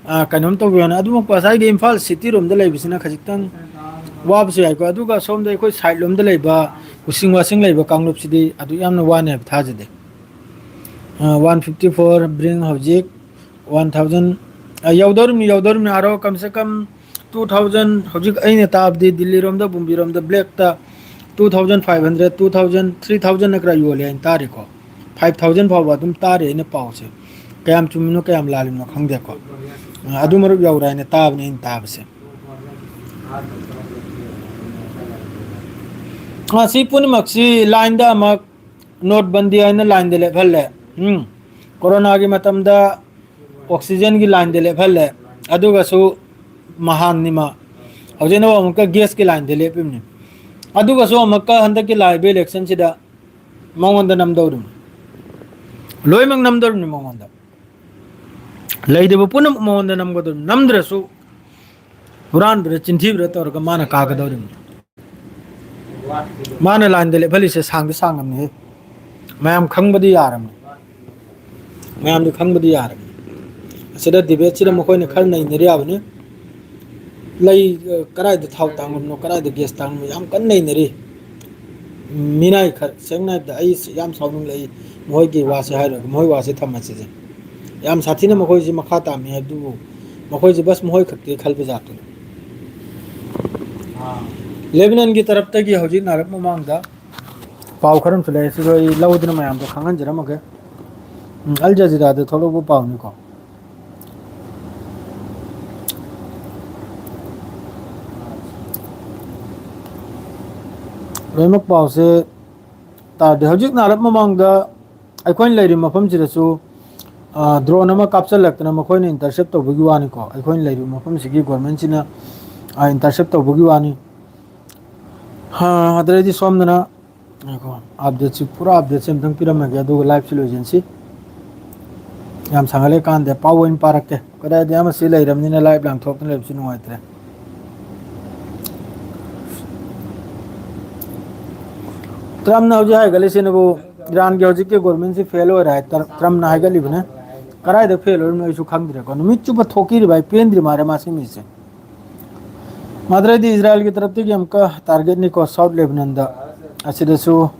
ꯑꯥ, ꯀꯩꯅꯣꯝ ꯇꯧꯕꯤꯌꯣꯅ꯫ ꯑꯗꯨꯃꯛꯄꯨ ꯉꯁꯥꯏꯒꯤ ꯏꯝꯐꯥꯜ ꯁꯤꯇꯤ ꯔꯣꯝꯗ ꯂꯩꯕꯁꯤꯅ ꯈꯖꯤꯛꯇꯪ ꯋꯥꯕꯁꯨ ꯌꯥꯏꯀꯣ꯫ ꯑꯗꯨꯒ ꯁꯣꯝꯗ ꯑꯩꯈꯣꯏ ꯁꯥꯏꯠ ꯂꯣꯝꯗ ꯂꯩꯕ ꯎꯁꯤꯡ ꯋꯥꯁꯤꯡ ꯂꯩꯕ ꯀꯥꯡꯂꯨꯞꯁꯤꯗꯤ ꯑꯗꯨ ꯌꯥꯝꯅ ꯋꯥꯅꯤ ꯍꯥꯏꯕ ꯊꯥꯖꯗꯦ꯫ ꯑ, ꯋꯥꯟ ꯐꯤꯐꯇꯤ ꯐꯣꯔ ꯕ꯭ꯔꯤꯡ ꯍꯧꯖꯤꯛ ꯋꯥꯟ ꯊꯥꯎꯖꯟ, ꯑ, ꯌꯧꯗꯧꯔꯤꯕꯅꯤ, ꯌꯧꯗꯧꯔꯤꯕꯅꯤ꯫ ꯑꯥꯔꯣ ꯀꯝꯁꯦ ꯀꯝ ꯇꯨ ꯊꯥꯎꯖꯟ, ꯍꯧꯖꯤꯛ ꯑꯩꯅ ꯇꯥꯕꯗꯤ ꯗꯤꯜꯂꯤꯔꯣꯝꯗ, ꯕꯨꯝꯕꯤꯔꯣꯝꯗ ꯕ꯭ꯂꯦꯛꯇ two thousand five hundred, two thousand, three ꯊꯥꯎꯖꯟꯅ ꯈꯔ ꯌꯣꯜꯂꯦ ꯍꯥꯏꯅ ꯇꯥꯔꯤꯀꯣ꯫ ꯐꯥꯏꯚ ꯊꯥꯎꯖꯟ ꯐꯥꯎꯕ ꯑꯗꯨꯝ ꯇꯥꯔꯤ ꯑꯩꯅ ꯄꯥꯎꯁꯦ꯫ ꯀꯌꯥꯝ ꯆꯨꯝꯃꯤꯅꯣ, ꯀꯌꯥꯝ ꯂꯥꯜꯂꯤꯅꯣ ꯈꯪꯗꯦꯀꯣ꯫ ꯑ, ꯑꯗꯨ ꯃꯔꯨꯞ ꯌꯧꯔꯦ ꯍꯥꯏꯅ ꯇꯥꯕꯅꯦ ꯑꯩꯅ ꯇꯥꯕꯁꯦ꯫ ꯑ, ꯁꯤ ꯄꯨꯝꯅꯃꯛꯁꯤ ꯂꯥꯏꯟꯗ ꯑꯃꯨꯛ ꯅꯣꯠ ꯕꯟꯗꯤ ꯍꯥꯏꯅ ꯂꯥꯏꯟꯗ ꯂꯦꯞꯍꯜꯂꯦ꯫ ꯎꯝ꯫ ꯀꯣꯔꯣꯅꯥꯒꯤ ꯃꯇꯝꯗ ꯑꯣꯛꯁꯤꯖꯦꯟꯒꯤ ꯂꯥꯏꯟꯗ ꯂꯦꯞꯍꯜꯂꯦ꯫ ꯑꯗꯨꯒꯁꯨ ꯃꯍꯥꯟꯅꯤ ꯃꯥ꯫ ꯍꯧꯖꯤꯛꯅ ꯑꯃꯨꯛꯀ ꯒ꯭ꯌꯥꯁꯀꯤ ꯂꯥꯏꯟꯗ ꯂꯦꯞꯄꯤꯕꯅꯤ꯫ ꯑꯗꯨꯒꯁꯨ ꯑꯃꯨꯛꯀ ꯍꯟꯗꯛꯀꯤ ꯂꯥꯛꯏꯕ ꯏꯂꯦꯛꯁꯟꯁꯤꯗ ꯃꯉꯣꯟꯗ ꯅꯝꯗꯧꯔꯤꯕꯅꯤ꯫ ꯂꯣꯏꯅꯃꯛ ꯅꯝꯗꯧꯔꯤꯕꯅꯤ ꯃꯉꯣꯟꯗ꯫ ꯂꯩꯔꯤꯕ ꯄꯨꯝꯅꯃꯛ ꯃꯉꯣꯟꯗ ꯅꯝꯒꯗꯧꯔꯤꯕꯅꯤ꯫ ꯅꯝꯗ꯭ꯔꯁꯨ ꯍꯨꯔꯥꯟꯕꯗ ꯆꯤꯟꯊꯤꯕꯗ ꯇꯧꯔꯒ ꯃꯥꯅ ꯀꯥꯒꯗꯧꯔꯤꯕꯅꯤ꯫ ꯃꯥꯅ ꯂꯥꯏꯟꯗ ꯂꯦꯞꯍꯜꯂꯤꯁꯦ ꯁꯥꯡꯗꯤ ꯁꯥꯡꯉꯝꯅꯤꯍꯦ꯫ ꯃꯌꯥꯝ ꯈꯪꯕꯗꯤ ꯌꯥꯔꯝꯅꯤ꯫ ꯃꯌꯥꯝꯗꯤ ꯈꯪꯕꯗꯤ ꯌꯥꯔꯝꯅꯤ꯫ ꯑꯁꯤꯗ ꯗꯤꯕꯦꯠꯁꯤꯗ ꯃꯈꯣꯏꯅ ꯈꯔ ꯅꯩꯅꯔꯤ ꯍꯥꯏꯕꯅꯤ꯫ ꯂꯩ, ꯑ, ꯀꯗꯥꯏꯗ ꯊꯥꯎ ꯇꯥꯡꯂꯝꯅꯣ, ꯀꯗꯥꯏꯗ ꯒ꯭ꯌꯥꯁ ꯇꯥꯡꯂꯝꯅꯣ ꯌꯥꯝ ꯀꯟꯅ ꯅꯩꯅꯔꯤ꯫ ꯃꯤꯅꯥꯏ ꯈꯔ, ꯁꯦꯡꯅ ꯍꯥꯏꯕꯗ ꯑꯩ ꯌꯥꯝ ꯁꯥꯎꯅꯤꯡꯂꯛꯏ꯫ ꯃꯈꯣꯏꯒꯤ ꯋꯥꯁꯦ ꯍꯥꯏꯔꯒ, ꯃꯈꯣꯏ ꯋꯥꯁꯦ ꯊꯝꯃꯁꯤꯁꯦ꯫ ꯌꯥꯝ ꯁꯥꯊꯤꯅ ꯃꯈꯣꯏꯁꯤ ꯃꯈꯥ ꯇꯥꯃꯤ ꯑꯗꯨꯕꯨ ꯃꯈꯣꯏꯁꯤ ꯕꯁ ꯃꯈꯣꯏ ꯈꯛꯇꯤ ꯈꯜꯕ ꯖꯥꯠꯇꯨꯅꯤ꯫ ꯂꯦꯕꯅꯟꯒꯤ ꯇꯔꯞꯇꯒꯤ ꯍꯧꯖꯤꯛ ꯅꯥꯔꯛ ꯃꯃꯥꯡꯗ ꯄꯥꯎ ꯈꯔ ꯑꯃꯁꯨ ꯂꯩ, ꯁꯤꯗ ꯑꯩ ꯂꯧꯗꯨꯅ ꯃꯌꯥꯝꯗ ꯈꯪꯍꯟꯖꯔꯝꯃꯒꯦ꯫ ꯎꯝ, ꯑꯜ ꯖꯖꯤꯔꯥꯗ ꯊꯣꯛꯂꯛꯄ ꯄꯥꯎꯅꯤꯀꯣ꯫ ꯂꯣꯏꯅꯃꯛ ꯄꯥꯎꯁꯦ ꯇꯥꯗꯦ꯫ ꯍꯧꯖꯤꯛ ꯅꯥꯔꯛ ꯃꯃꯥꯡꯗ ꯑꯩꯈꯣꯏꯅ ꯂꯩꯔꯤꯕ ꯃꯐꯝꯁꯤꯗꯁꯨ, ꯑ, ꯗ꯭ꯔꯣꯟ ꯑꯃ ꯀꯥꯞꯆꯜꯂꯛꯇꯅ ꯃꯈꯣꯏꯅ ꯏꯟꯇꯔꯁꯦꯞ ꯇꯧꯕꯒꯤ ꯋꯥꯅꯤꯀꯣ꯫ ꯑꯩꯈꯣꯏꯅ ꯂꯩꯔꯤꯕ ꯃꯐꯝꯁꯤꯒꯤ ꯒꯣꯔꯃꯦꯟꯁꯤꯅ, ꯑ, ꯏꯟꯇꯔꯁꯦꯞ ꯇꯧꯕꯒꯤ ꯋꯥꯅꯤ꯫ ꯍꯥ, ꯑꯗꯩꯗꯤ ꯁꯣꯝꯗꯅ, ꯉꯥꯏꯈꯣ, ꯑꯞꯗꯦꯠꯁꯤ, ꯄꯨꯔꯥ ꯑꯞꯗꯦꯠꯁꯤ ꯑꯝꯇꯪ ꯄꯤꯔꯝꯃꯒꯦ, ꯑꯗꯨꯒ ꯂꯥꯏꯚꯁꯤ ꯂꯣꯏꯁꯤꯟꯁꯤ꯫ ꯌꯥꯝ ꯁꯥꯡꯍꯜꯂꯦ ꯀꯥꯟꯗꯦ, ꯄꯥꯎ ꯑꯣꯏꯅ ꯄꯥꯔꯛꯀꯦ꯫ ꯀꯗꯥꯏꯗ ꯑꯃ ꯁꯤ ꯂꯩꯔꯕꯅꯤꯅ ꯂꯥꯏꯚ ꯂꯥꯡꯊꯣꯛꯇꯅ ꯂꯩꯕꯁꯨ ꯅꯨꯡꯉꯥꯏꯇ꯭ꯔꯦ꯫ ꯇ꯭ꯔꯝꯞꯅ ꯍꯧꯖꯤꯛ ꯍꯥꯏꯒꯠꯂꯤꯁꯤꯅꯕꯨ ꯏꯔꯥꯟꯒꯤ ꯍꯧꯖꯤꯛꯀꯤ ꯒꯣꯔꯃꯦꯟꯁꯤ ꯐꯦꯜ ꯑꯣꯏꯔꯦ ꯍꯥꯏ꯫ ꯇ꯭ꯔ-, ꯇ꯭ꯔꯝꯞꯅ ꯍꯥꯏꯒꯠꯂꯤꯕꯅꯦ꯫ ꯀꯗꯥꯏꯗ ꯐꯦꯜ ꯑꯣꯏꯔꯤꯕꯅꯣ ꯑꯩꯁꯨ ꯈꯪꯗ꯭ꯔꯦꯀꯣ꯫ ꯅꯨꯃꯤꯠ ꯆꯨꯞꯄ ꯊꯣꯛꯀꯤꯔꯤꯕ ꯑꯩ ꯄꯦꯟꯗ꯭ꯔꯤ ꯃꯥꯜꯂꯦ ꯃꯥ ꯁꯤ ꯃꯤꯁꯦ꯫ ꯃꯥꯗ꯭ꯔꯩꯗꯤ ꯏꯖꯔꯥꯏꯜꯒꯤ ꯇꯔꯞꯇꯒꯤ ꯑꯃꯨꯛꯀ ꯇꯥꯔꯒꯦꯠꯅꯤꯀꯣ, ꯁꯥꯎꯠ ꯂꯦꯕꯅꯟꯗ꯫ ꯑꯁꯤꯗꯁꯨ,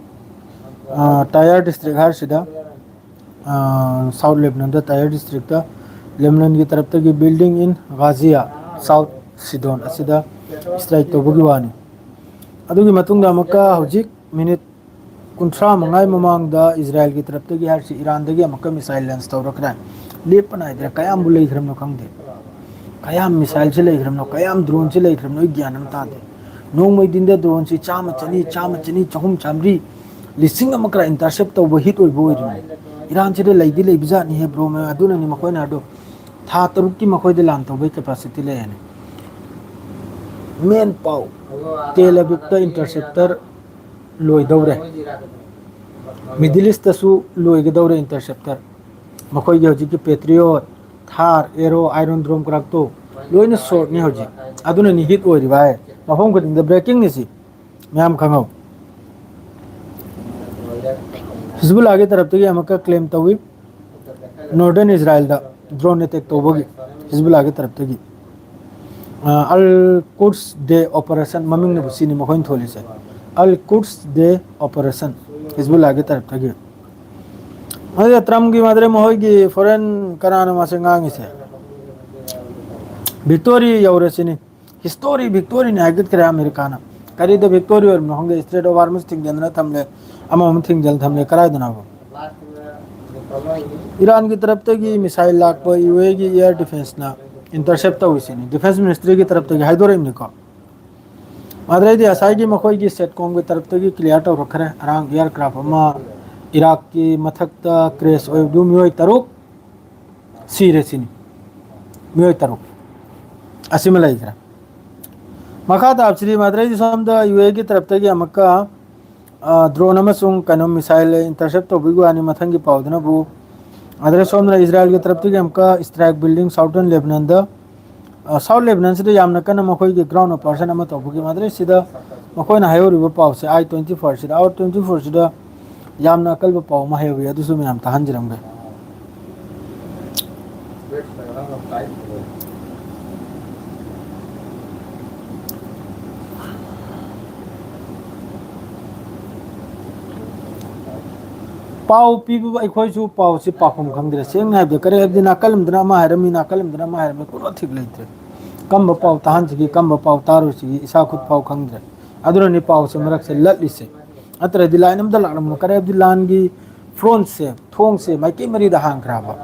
ꯑ, ꯇꯥꯌꯔ ꯗꯤꯁꯇ꯭ꯔꯤꯛ ꯍꯥꯏꯔꯤꯁꯤꯗ, ꯑ, ꯁꯥꯎꯠ ꯂꯦꯕꯅꯟꯗ ꯇꯥꯌꯔ ꯗꯤꯁꯇ꯭ꯔꯤꯛꯇ ꯂꯦꯕꯅꯟꯒꯤ ꯇꯔꯞꯇꯒꯤ building in Gaza, south Sidon ꯑꯁꯤꯗ ꯏꯁꯇ꯭ꯔꯥꯏꯛ ꯇꯧꯕꯒꯤ ꯋꯥꯅꯤ꯫ ꯑꯗꯨꯒꯤ ꯃꯇꯨꯡꯗ ꯑꯃꯨꯛꯀ ꯍꯧꯖꯤꯛ ꯃꯤꯅꯤꯠ ꯀꯨꯟꯊ꯭ꯔꯥ ꯃꯉꯥꯒꯤ ꯃꯃꯥꯡꯗ ꯏꯖꯔꯥꯏꯜꯒꯤ ꯇꯔꯞꯇꯒꯤ ꯍꯥꯏꯔꯤꯁꯤ ꯏꯔꯥꯟꯗꯒꯤ ꯑꯃꯨꯛꯀ ꯃꯤꯁꯥꯏꯜ ꯂꯟꯁ ꯇꯧꯔꯛꯈ꯭ꯔꯦ꯫ ꯂꯦꯞꯄ ꯅꯥꯏꯗ꯭ꯔꯦ꯫ ꯀꯌꯥꯝꯕꯨ ꯂꯩꯈ꯭ꯔꯕꯅꯣ ꯈꯪꯗꯦ꯫ ꯀꯌꯥꯝ ꯃꯤꯁꯥꯏꯜꯁꯤ ꯂꯩꯈ꯭ꯔꯕꯅꯣ, ꯀꯌꯥꯝ ꯗ꯭ꯔꯣꯟꯁꯤ ꯂꯩꯈ꯭ꯔꯕꯅꯣ ꯑꯩ ꯒ꯭ꯌꯥꯟ ꯑꯃ ꯇꯥꯗꯦ꯫ ꯅꯣꯡꯃꯩ ꯗꯤꯟꯗ ꯗ꯭ꯔꯣꯟꯁꯤ ꯆꯥꯝꯃ, ꯆꯅꯤ, ꯆꯥꯝꯃ, ꯆꯅꯤ, ꯆꯍꯨꯝ, ꯆꯥꯝꯃꯔꯤ, ꯂꯤꯁꯤꯡ ꯑꯃ ꯀꯔꯥ ꯏꯟꯇꯔꯁꯦꯞ ꯇꯧꯕ ꯍꯤꯠ ꯑꯣꯏꯕ ꯑꯣꯏꯔꯤꯕꯅꯤ꯫ ꯏꯔꯥꯟꯁꯤꯗ ꯂꯩꯗꯤ ꯂꯩꯕꯖꯥꯠꯅꯤꯍꯦ ꯕ꯭ꯔꯣ, ꯑꯗꯨꯅꯅꯤ ꯃꯈꯣꯏꯅ ꯑꯗꯣ ꯊꯥ ꯇꯔꯨꯛꯀꯤ ꯃꯈꯣꯏꯗ ꯂꯥꯟ ꯇꯧꯕꯒꯤ ꯀꯦꯄꯥꯁꯤꯇꯤ ꯂꯩ ꯍꯥꯏꯅꯤ꯫ ꯃꯦꯟ ꯄꯥꯎ, ꯇꯦꯜ ꯑꯕꯤꯕꯇ ꯏꯟꯇꯔꯁꯦꯞꯇꯔ ꯂꯣꯏꯗꯧꯔꯦ꯫ ꯃꯤꯗꯜ ꯏꯁꯇꯁꯨ ꯂꯣꯏꯒꯗꯧꯔꯦ ꯏꯟꯇꯔꯁꯦꯞꯇꯔ꯫ ꯃꯈꯣꯏꯒꯤ ꯍꯧꯖꯤꯛꯀꯤ ꯄꯦꯇ꯭ꯔꯤꯌꯣꯠ, ꯊꯥꯔ, ꯑꯦꯔꯣ, ꯑꯥꯏꯔꯣꯟ ꯗ꯭ꯔꯣꯝ ꯀꯔꯛꯇꯣ ꯂꯣꯏꯅ ꯁꯣꯔꯠꯅꯤ ꯍꯧꯖꯤꯛ꯫ ꯑꯗꯨꯅꯅꯤ ꯍꯤꯠ ꯑꯣꯏꯔꯤꯕ ꯍꯥꯏ꯫ ꯃꯐꯝ ꯈꯨꯗꯤꯡꯗ ꯕ꯭ꯔꯦꯀꯤꯡꯅꯤ ꯁꯤ꯫ ꯃꯌꯥꯝ ꯈꯪꯍꯧ꯫ ꯍꯤꯖꯕꯨꯜꯂꯥꯒꯤ ꯇꯔꯞꯇꯒꯤ ꯑꯃꯨꯛꯀ ꯀ꯭ꯂꯦꯝ ꯇꯧꯏ꯫ ꯅꯣꯔꯗꯔꯟ ꯏꯖꯔꯥꯏꯜꯗ ꯗ꯭ꯔꯣꯟ ꯑꯦꯇꯦꯛ ꯇꯧꯕꯒꯤ ꯍꯤꯖꯕꯨꯜꯂꯥꯒꯤ ꯇꯔꯞꯇꯒꯤ꯫ ꯑ, ꯑꯜ ꯀꯨꯗꯁ ꯗꯦ ꯑꯣꯄꯔꯦꯁꯟ ꯃꯃꯤꯡꯅꯕꯨ ꯁꯤꯅꯤ ꯃꯈꯣꯏꯅ ꯊꯣꯜꯂꯤꯁꯦ꯫ ꯑꯜ ꯀꯨꯗꯁ ꯗꯦ ꯑꯣꯄꯔꯦꯁꯟ ꯍꯤꯖꯕꯨꯜꯂꯥꯒꯤ ꯇꯔꯞꯇꯒꯤ꯫ ꯑꯗꯨꯒ ꯇ꯭ꯔꯝꯞꯀꯤ ꯃꯥꯗ꯭ꯔꯦ ꯃꯈꯣꯏꯒꯤ ꯐꯣꯔꯦꯟ ꯀꯅꯥꯅꯣ ꯃꯥꯁꯦ ꯉꯥꯡꯉꯤꯁꯦ? ꯚꯤꯛꯇꯣꯔꯤ ꯌꯧꯔꯁꯤꯅꯤ꯫ ꯍꯤꯁꯇꯣꯔꯤ ꯚꯤꯛꯇꯣꯔꯤꯅꯤ ꯍꯥꯏꯒꯠꯈ꯭ꯔꯦ ꯑꯃꯦꯔꯤꯀꯥꯅ꯫ ꯀꯔꯤꯗ ꯚꯤꯛꯇꯣꯔꯤ ꯑꯣꯏꯔꯤꯕꯅꯣ ꯈꯪꯗꯦ꯫ ꯏꯁꯇ꯭ꯔꯦꯠ ꯑꯣꯐ ꯍꯣꯔꯃꯨꯖ ꯊꯤꯡꯖꯤꯟꯗꯅ ꯊꯝꯂꯦ, ꯑꯃꯃꯨꯛ ꯊꯤꯡꯖꯤꯜ ꯊꯝꯂꯦ꯫ ꯀꯗꯥꯏꯗꯅꯣ? ꯏꯔꯥꯟꯒꯤ ꯇꯔꯞꯇꯒꯤ ꯃꯤꯁꯥꯏꯜ ꯂꯥꯛꯄ ꯌꯨ ꯑꯦꯒꯤ ꯑꯦꯌꯔ ꯗꯤꯐꯦꯟꯁꯅ ꯏꯟꯇꯔꯁꯦꯞ ꯇꯧꯔꯤꯁꯤꯅꯤ꯫ ꯗꯤꯐꯦꯟꯁ ꯃꯤꯅꯤꯁꯇ꯭ꯔꯤꯒꯤ ꯇꯔꯞꯇꯒꯤ ꯍꯥꯏꯗꯣꯔꯛꯏꯕꯅꯤꯀꯣ꯫ ꯑꯗꯨꯗꯩꯗꯤ ꯉꯁꯥꯏꯒꯤ ꯃꯈꯣꯏꯒꯤ ꯁꯦꯠꯀꯣꯝꯒꯤ ꯇꯔꯞꯇꯒꯤ ꯀ꯭ꯂꯤꯌꯥꯔ ꯇꯧꯔꯛꯈ꯭ꯔꯦ꯫ ꯉꯔꯥꯡ ꯑꯦꯌꯥꯔꯀ꯭ꯔꯥꯐ ꯑꯃ ꯏꯔꯥꯛꯀꯤ ꯃꯊꯛꯇ ꯀ꯭ꯔꯦꯁ ꯑꯣꯏꯕꯗꯨ ꯃꯤꯑꯣꯏ ꯇꯔꯨꯛ ꯁꯤꯔꯦ ꯁꯤꯅꯤ꯫ ꯃꯤꯑꯣꯏ ꯇꯔꯨꯛ꯫ ꯑꯁꯤꯃ ꯂꯩꯈ꯭ꯔꯦ꯫ ꯃꯈꯥ ꯇꯥꯕꯁꯤꯗꯤ ꯃꯗꯨꯗꯩꯗꯤ ꯁꯣꯝꯗ ꯌꯨ ꯑꯦꯒꯤ ꯇꯔꯞꯇꯒꯤ ꯑꯃꯨꯛꯀ, ꯑ, ꯗ꯭ꯔꯣꯟ ꯑꯃꯁꯨꯡ ꯀꯩꯅꯣ ꯃꯤꯁꯥꯏꯜ ꯏꯟꯇꯔꯁꯦꯞ ꯇꯧꯕꯒꯤ ꯋꯥꯅꯤ꯫ ꯃꯊꯪꯒꯤ ꯄꯥꯎꯗꯨꯅꯕꯨ ꯑꯗꯨꯗ ꯁꯣꯝꯗ ꯏꯖꯔꯥꯏꯜꯒꯤ ꯇꯔꯞꯇꯒꯤ ꯑꯃꯨꯛꯀ strike building southern Lebanon ꯗ, ꯑ, South Lebanon ꯁꯤꯗ ꯌꯥꯝꯅ ꯀꯟꯅ ꯃꯈꯣꯏꯒꯤ ground operation ꯑꯃ ꯇꯧꯕꯒꯤ ꯃꯗꯨꯗꯩ ꯁꯤꯗ ꯃꯈꯣꯏꯅ ꯍꯥꯏꯍꯧꯔꯤꯕ ꯄꯥꯎꯁꯦ, I twenty four ꯁꯤꯗ, Hour twenty four ꯁꯤꯗ ꯌꯥꯝꯅ ꯑꯀꯜꯕ ꯄꯥꯎ ꯑꯃ ꯍꯥꯏꯍꯧꯔꯤ, ꯑꯗꯨꯁꯨ ꯃꯌꯥꯝ ꯇꯥꯍꯟꯖꯔꯝꯒꯦ꯫ ꯄꯥꯎ ꯄꯤꯕꯕꯨ ꯑꯩꯈꯣꯏꯁꯨ ꯄꯥꯎꯁꯤ ꯄꯥꯐꯝ ꯈꯪꯗ꯭ꯔꯦ꯫ ꯁꯦꯡꯅ ꯍꯥꯏꯕꯗ, ꯀꯔꯤ ꯍꯥꯏꯕꯗꯤ, ꯅꯥꯀꯜ ꯑꯃꯗꯅ ꯑꯃ ꯍꯥꯏꯔꯝꯃꯤ, ꯅꯥꯀꯜ ꯑꯃꯗꯅ ꯑꯃ ꯍꯥꯏꯔꯝꯃꯤ, ꯀꯣꯟꯅ ꯊꯤꯛ ꯂꯩꯇ꯭ꯔꯦ꯫ ꯀꯝꯕ ꯄꯥꯎ ꯇꯥꯍꯟꯁꯤꯒꯦ, ꯀꯝꯕ ꯄꯥꯎ ꯇꯥꯔꯣꯏꯁꯤꯒꯦ, ꯏꯁꯥ ꯈꯨꯠ ꯐꯥꯎ ꯈꯪꯗ꯭ꯔꯦ꯫ ꯑꯗꯨꯅꯅꯤ ꯄꯥꯎꯁꯦ ꯃꯔꯛꯁꯦ ꯂꯠꯂꯤꯁꯦ꯫ ꯅꯠꯇ꯭ꯔꯗꯤ line ꯑꯝꯗ ꯂꯥꯛꯂꯝꯕꯅꯣ꯫ ꯀꯔꯤ ꯍꯥꯏꯕꯗꯤ, ꯂꯥꯟꯒꯤ frontꯁꯦ, ꯊꯣꯡꯁꯦ ꯃꯥꯏꯀꯩ ꯃꯔꯤꯗ ꯍꯥꯡꯈ꯭ꯔꯕ꯫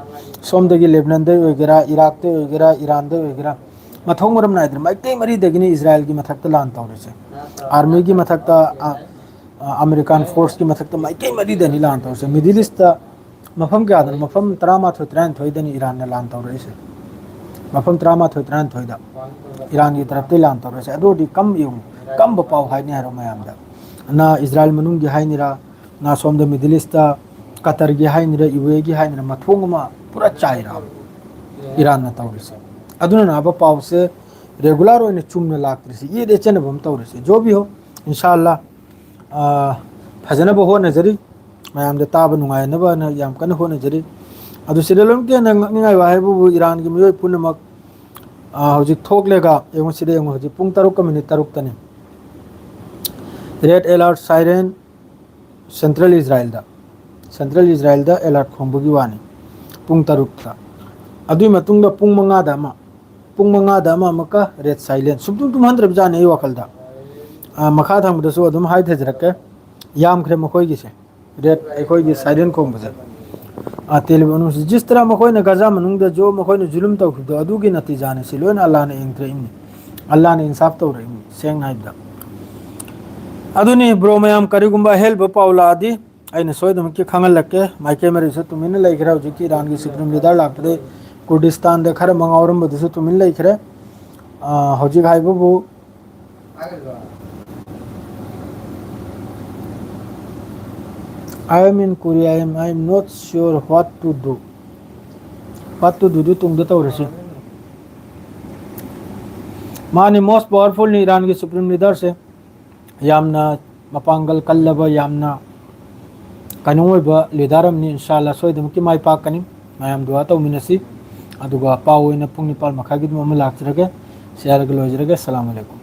ꯁꯣꯝꯗꯒꯤ ꯂꯦꯕꯅꯟꯗꯩ ꯑꯣꯏꯒꯦꯔꯥ, ꯏꯔꯥꯛꯇꯩ ꯑꯣꯏꯒꯦꯔꯥ, ꯏꯔꯥꯟꯗꯩ ꯑꯣꯏꯒꯦꯔꯥ, ꯃꯊꯣꯡ ꯃꯔꯝ ꯅꯥꯏꯗꯅ ꯃꯥꯏꯀꯩ ꯃꯔꯤꯗꯒꯤꯅꯤ ꯏꯖꯔꯥꯏꯜꯒꯤ ꯃꯊꯛꯇ ꯂꯥꯟ ꯇꯧꯔꯤꯁꯦ꯫ Armyꯒꯤ ꯃꯊꯛꯇ, ꯑ, ꯑ, American forceꯀꯤ ꯃꯊꯛꯇ ꯃꯥꯏꯀꯩ ꯃꯔꯤꯗꯅꯤ ꯂꯥꯟ ꯇꯧꯔꯤꯁꯦ꯫ Middle Eastꯇ ꯃꯐꯝ ꯀꯌꯥꯗꯅꯣ? ꯃꯐꯝ ꯇꯔꯥꯃꯥꯊꯣꯏ, ꯇꯔꯥꯅꯤꯊꯣꯏꯗꯅꯤ ꯏꯔꯥꯟꯅ ꯂꯥꯟ ꯇꯧꯔꯛꯏꯁꯦ꯫ ꯃꯐꯝ ꯇꯔꯥꯃꯥꯊꯣꯏ, ꯇꯔꯥꯅꯤꯊꯣꯏꯗ ꯏꯔꯥꯟꯒꯤ ꯇꯔꯞꯇꯒꯤ ꯂꯥꯟ ꯇꯧꯔꯛꯏꯁꯦ꯫ ꯑꯗꯨ ꯑꯣꯏꯔꯗꯤ ꯀꯝ ꯌꯦꯡꯉꯨ, ꯀꯝꯕ ꯄꯥꯎ ꯍꯥꯏꯅꯤ ꯍꯥꯏꯔꯣ ꯃꯌꯥꯝꯗ? ꯅ ꯏꯖꯔꯥꯏꯜ ꯃꯅꯨꯡꯒꯤ ꯍꯥꯏꯅꯤꯔꯥ, ꯅ ꯁꯣꯝꯗ Middle Eastꯇ ꯀꯇꯔꯒꯤ ꯍꯥꯏꯅꯤꯔꯥ, UAEꯒꯤ ꯍꯥꯏꯅꯤꯔꯥ, ꯃꯊꯣꯡ ꯑꯃ ꯄꯨꯔꯥ ꯆꯥꯏꯔꯕ ꯏꯔꯥꯟꯅ ꯇꯧꯔꯤꯁꯦ꯫ ꯑꯗꯨꯅ ꯅꯥꯕ ꯄꯥꯎꯁꯦ regular ꯑꯣꯏꯅ ꯆꯨꯝꯅ ꯂꯥꯛꯇ꯭ꯔꯤꯁꯦ, ꯌꯦꯠ ꯌꯦꯠꯆꯅꯕ ꯑꯃ ꯇꯧꯔꯤꯁꯦ꯫ ꯖꯣꯕꯤ ꯍꯣ, ꯏꯟꯁꯥ ꯑꯜꯂꯥ, ꯑ, ꯐꯖꯅꯕ ꯍꯣꯠꯅꯖꯔꯤ꯫ ꯃꯌꯥꯝꯗ ꯇꯥꯕ ꯅꯨꯡꯉꯥꯏꯅꯕꯅ ꯌꯥꯝ ꯀꯟꯅ ꯍꯣꯠꯅꯖꯔꯤ꯫ ꯑꯗꯨ ꯁꯤꯗ ꯂꯣꯏꯅꯃꯛꯀꯤ ꯍꯦꯟꯅ ꯉꯛꯅꯤꯡꯉꯥꯏ ꯑꯣꯏꯕ ꯍꯥꯏꯕꯕꯨ ꯏꯔꯥꯟꯒꯤ ꯃꯤꯑꯣꯏ ꯄꯨꯝꯅꯃꯛ, ꯑ, ꯍꯧꯖꯤꯛ ꯊꯣꯛꯂꯦꯒ ꯌꯦꯡꯉꯨ, ꯁꯤꯗ ꯌꯦꯡꯉꯨ, ꯍꯧꯖꯤꯛ ꯄꯨꯡ ꯇꯔꯨꯛꯀ minute ꯇꯔꯨꯛꯇꯅꯤ꯫ Red alert siren, Central Israelꯗ, Central Israelꯗ alert ꯈꯣꯡꯕꯒꯤ ꯋꯥꯅꯤ, ꯄꯨꯡ ꯇꯔꯨꯛꯇ꯫ ꯑꯗꯨꯒꯤ ꯃꯇꯨꯡꯗ ꯄꯨꯡ ꯃꯉꯥꯗ ꯑꯃ, ꯄꯨꯡ ꯃꯉꯥꯗ ꯑꯃ ꯑꯃꯨꯛꯀ red silent꯫ ꯁꯨꯝ ꯇꯨꯝ ꯇꯨꯝꯍꯟꯗ꯭ꯔꯕꯖꯥꯠꯅꯤ ꯑꯩ ꯋꯥꯈꯜꯗ꯫ ꯑ, ꯃꯈꯥ ꯊꯪꯕꯗꯁꯨ ꯑꯗꯨꯝ ꯍꯥꯏꯊꯖꯔꯛꯀꯦ꯫ ꯌꯥꯝꯈ꯭ꯔꯦ ꯃꯈꯣꯏꯒꯤꯁꯦ, red, ꯑꯩꯈꯣꯏꯒꯤ siren ꯈꯣꯡꯕꯁꯦ꯫ ꯑ, ꯇꯦꯂꯤꯕ ꯃꯅꯨꯡꯁꯤ ꯖꯤꯁ ꯇꯔꯥ ꯃꯈꯣꯏꯅ ꯒꯖꯥ ꯃꯅꯨꯡꯗ ꯖꯣ ꯃꯈꯣꯏꯅ ꯖꯨꯂꯨꯝ ꯇꯧꯈꯤꯕꯗꯣ, ꯑꯗꯨꯒꯤ ꯅꯇꯤꯖꯥꯅꯤ꯫ ꯁꯤ ꯂꯣꯏꯅ ꯑꯜꯂꯥꯅ ꯌꯦꯡꯊꯔꯛꯏꯕꯅꯤ, ꯑꯜꯂꯥꯅ ꯏꯟꯁꯥꯐ ꯇꯧꯔꯛꯏꯕꯅꯤ, ꯁꯦꯡꯅ ꯍꯥꯏꯕꯗ꯫ ꯑꯗꯨꯅꯤ bro ꯃꯌꯥꯝ, ꯀꯔꯤꯒꯨꯝꯕ ꯑꯍꯦꯟꯕ ꯄꯥꯎ ꯂꯥꯛꯑꯗꯤ ꯑꯩꯅ ꯁꯣꯏꯗꯅꯃꯛꯀꯤ ꯈꯪꯍꯜꯂꯛꯀꯦ꯫ ꯃꯥꯏꯀꯩ ꯃꯔꯤꯁꯨ ꯇꯨꯃꯤꯟꯅ ꯂꯩꯈ꯭ꯔꯦ꯫ ꯍꯧꯖꯤꯛꯀꯤ ꯏꯔꯥꯟꯒꯤ supreme leader ꯂꯥꯛꯄꯗꯒꯤ ꯀꯨꯔꯗꯤꯁꯇꯥꯟꯗ ꯈꯔ ꯃꯉꯥꯎꯔꯝꯕꯗꯨꯁꯨ ꯇꯨꯃꯤꯟ ꯂꯩꯈ꯭ꯔꯦ꯫ ꯑ, ꯍꯧꯖꯤꯛ ꯍꯥꯏꯕꯕꯨ I am in Korea, I am, I am not sure what to do. What to do ꯗꯨ ꯇꯨꯡꯗ ꯇꯧꯔꯁꯤ꯫ ꯃꯥꯅꯤ, most powerful ꯅꯤ ꯏꯔꯥꯟꯒꯤ supreme leader ꯁꯦ꯫ ꯌꯥꯝꯅ ꯃꯄꯥꯡꯒꯜ ꯀꯜꯂꯕ, ꯌꯥꯝꯅ ꯀꯩꯅꯣ ꯑꯣꯏꯕ leader ꯑꯃꯅꯤ꯫ ꯏꯟꯁꯥ ꯑꯜꯂꯥ ꯁꯣꯏꯗꯅꯃꯛꯀꯤ ꯃꯥꯏ ꯄꯥꯛꯀꯅꯤ꯫ ꯃꯌꯥꯝ ꯗꯨꯋꯥ ꯇꯧꯃꯤꯟꯅꯁꯤ꯫ ꯑꯗꯨꯒ ꯄꯥꯎ ꯑꯣꯏꯅ ꯄꯨꯡ ꯅꯤꯄꯥꯜ ꯃꯈꯥꯏꯒꯤꯗꯨ ꯑꯃ ꯂꯥꯛꯆꯔꯒꯦ꯫ ꯁꯤ ꯍꯥꯏꯔꯒ ꯂꯣꯏꯖꯔꯒꯦ꯫ ꯑꯁꯂꯥꯃꯨ ꯑꯂꯥꯏꯀꯨꯝ꯫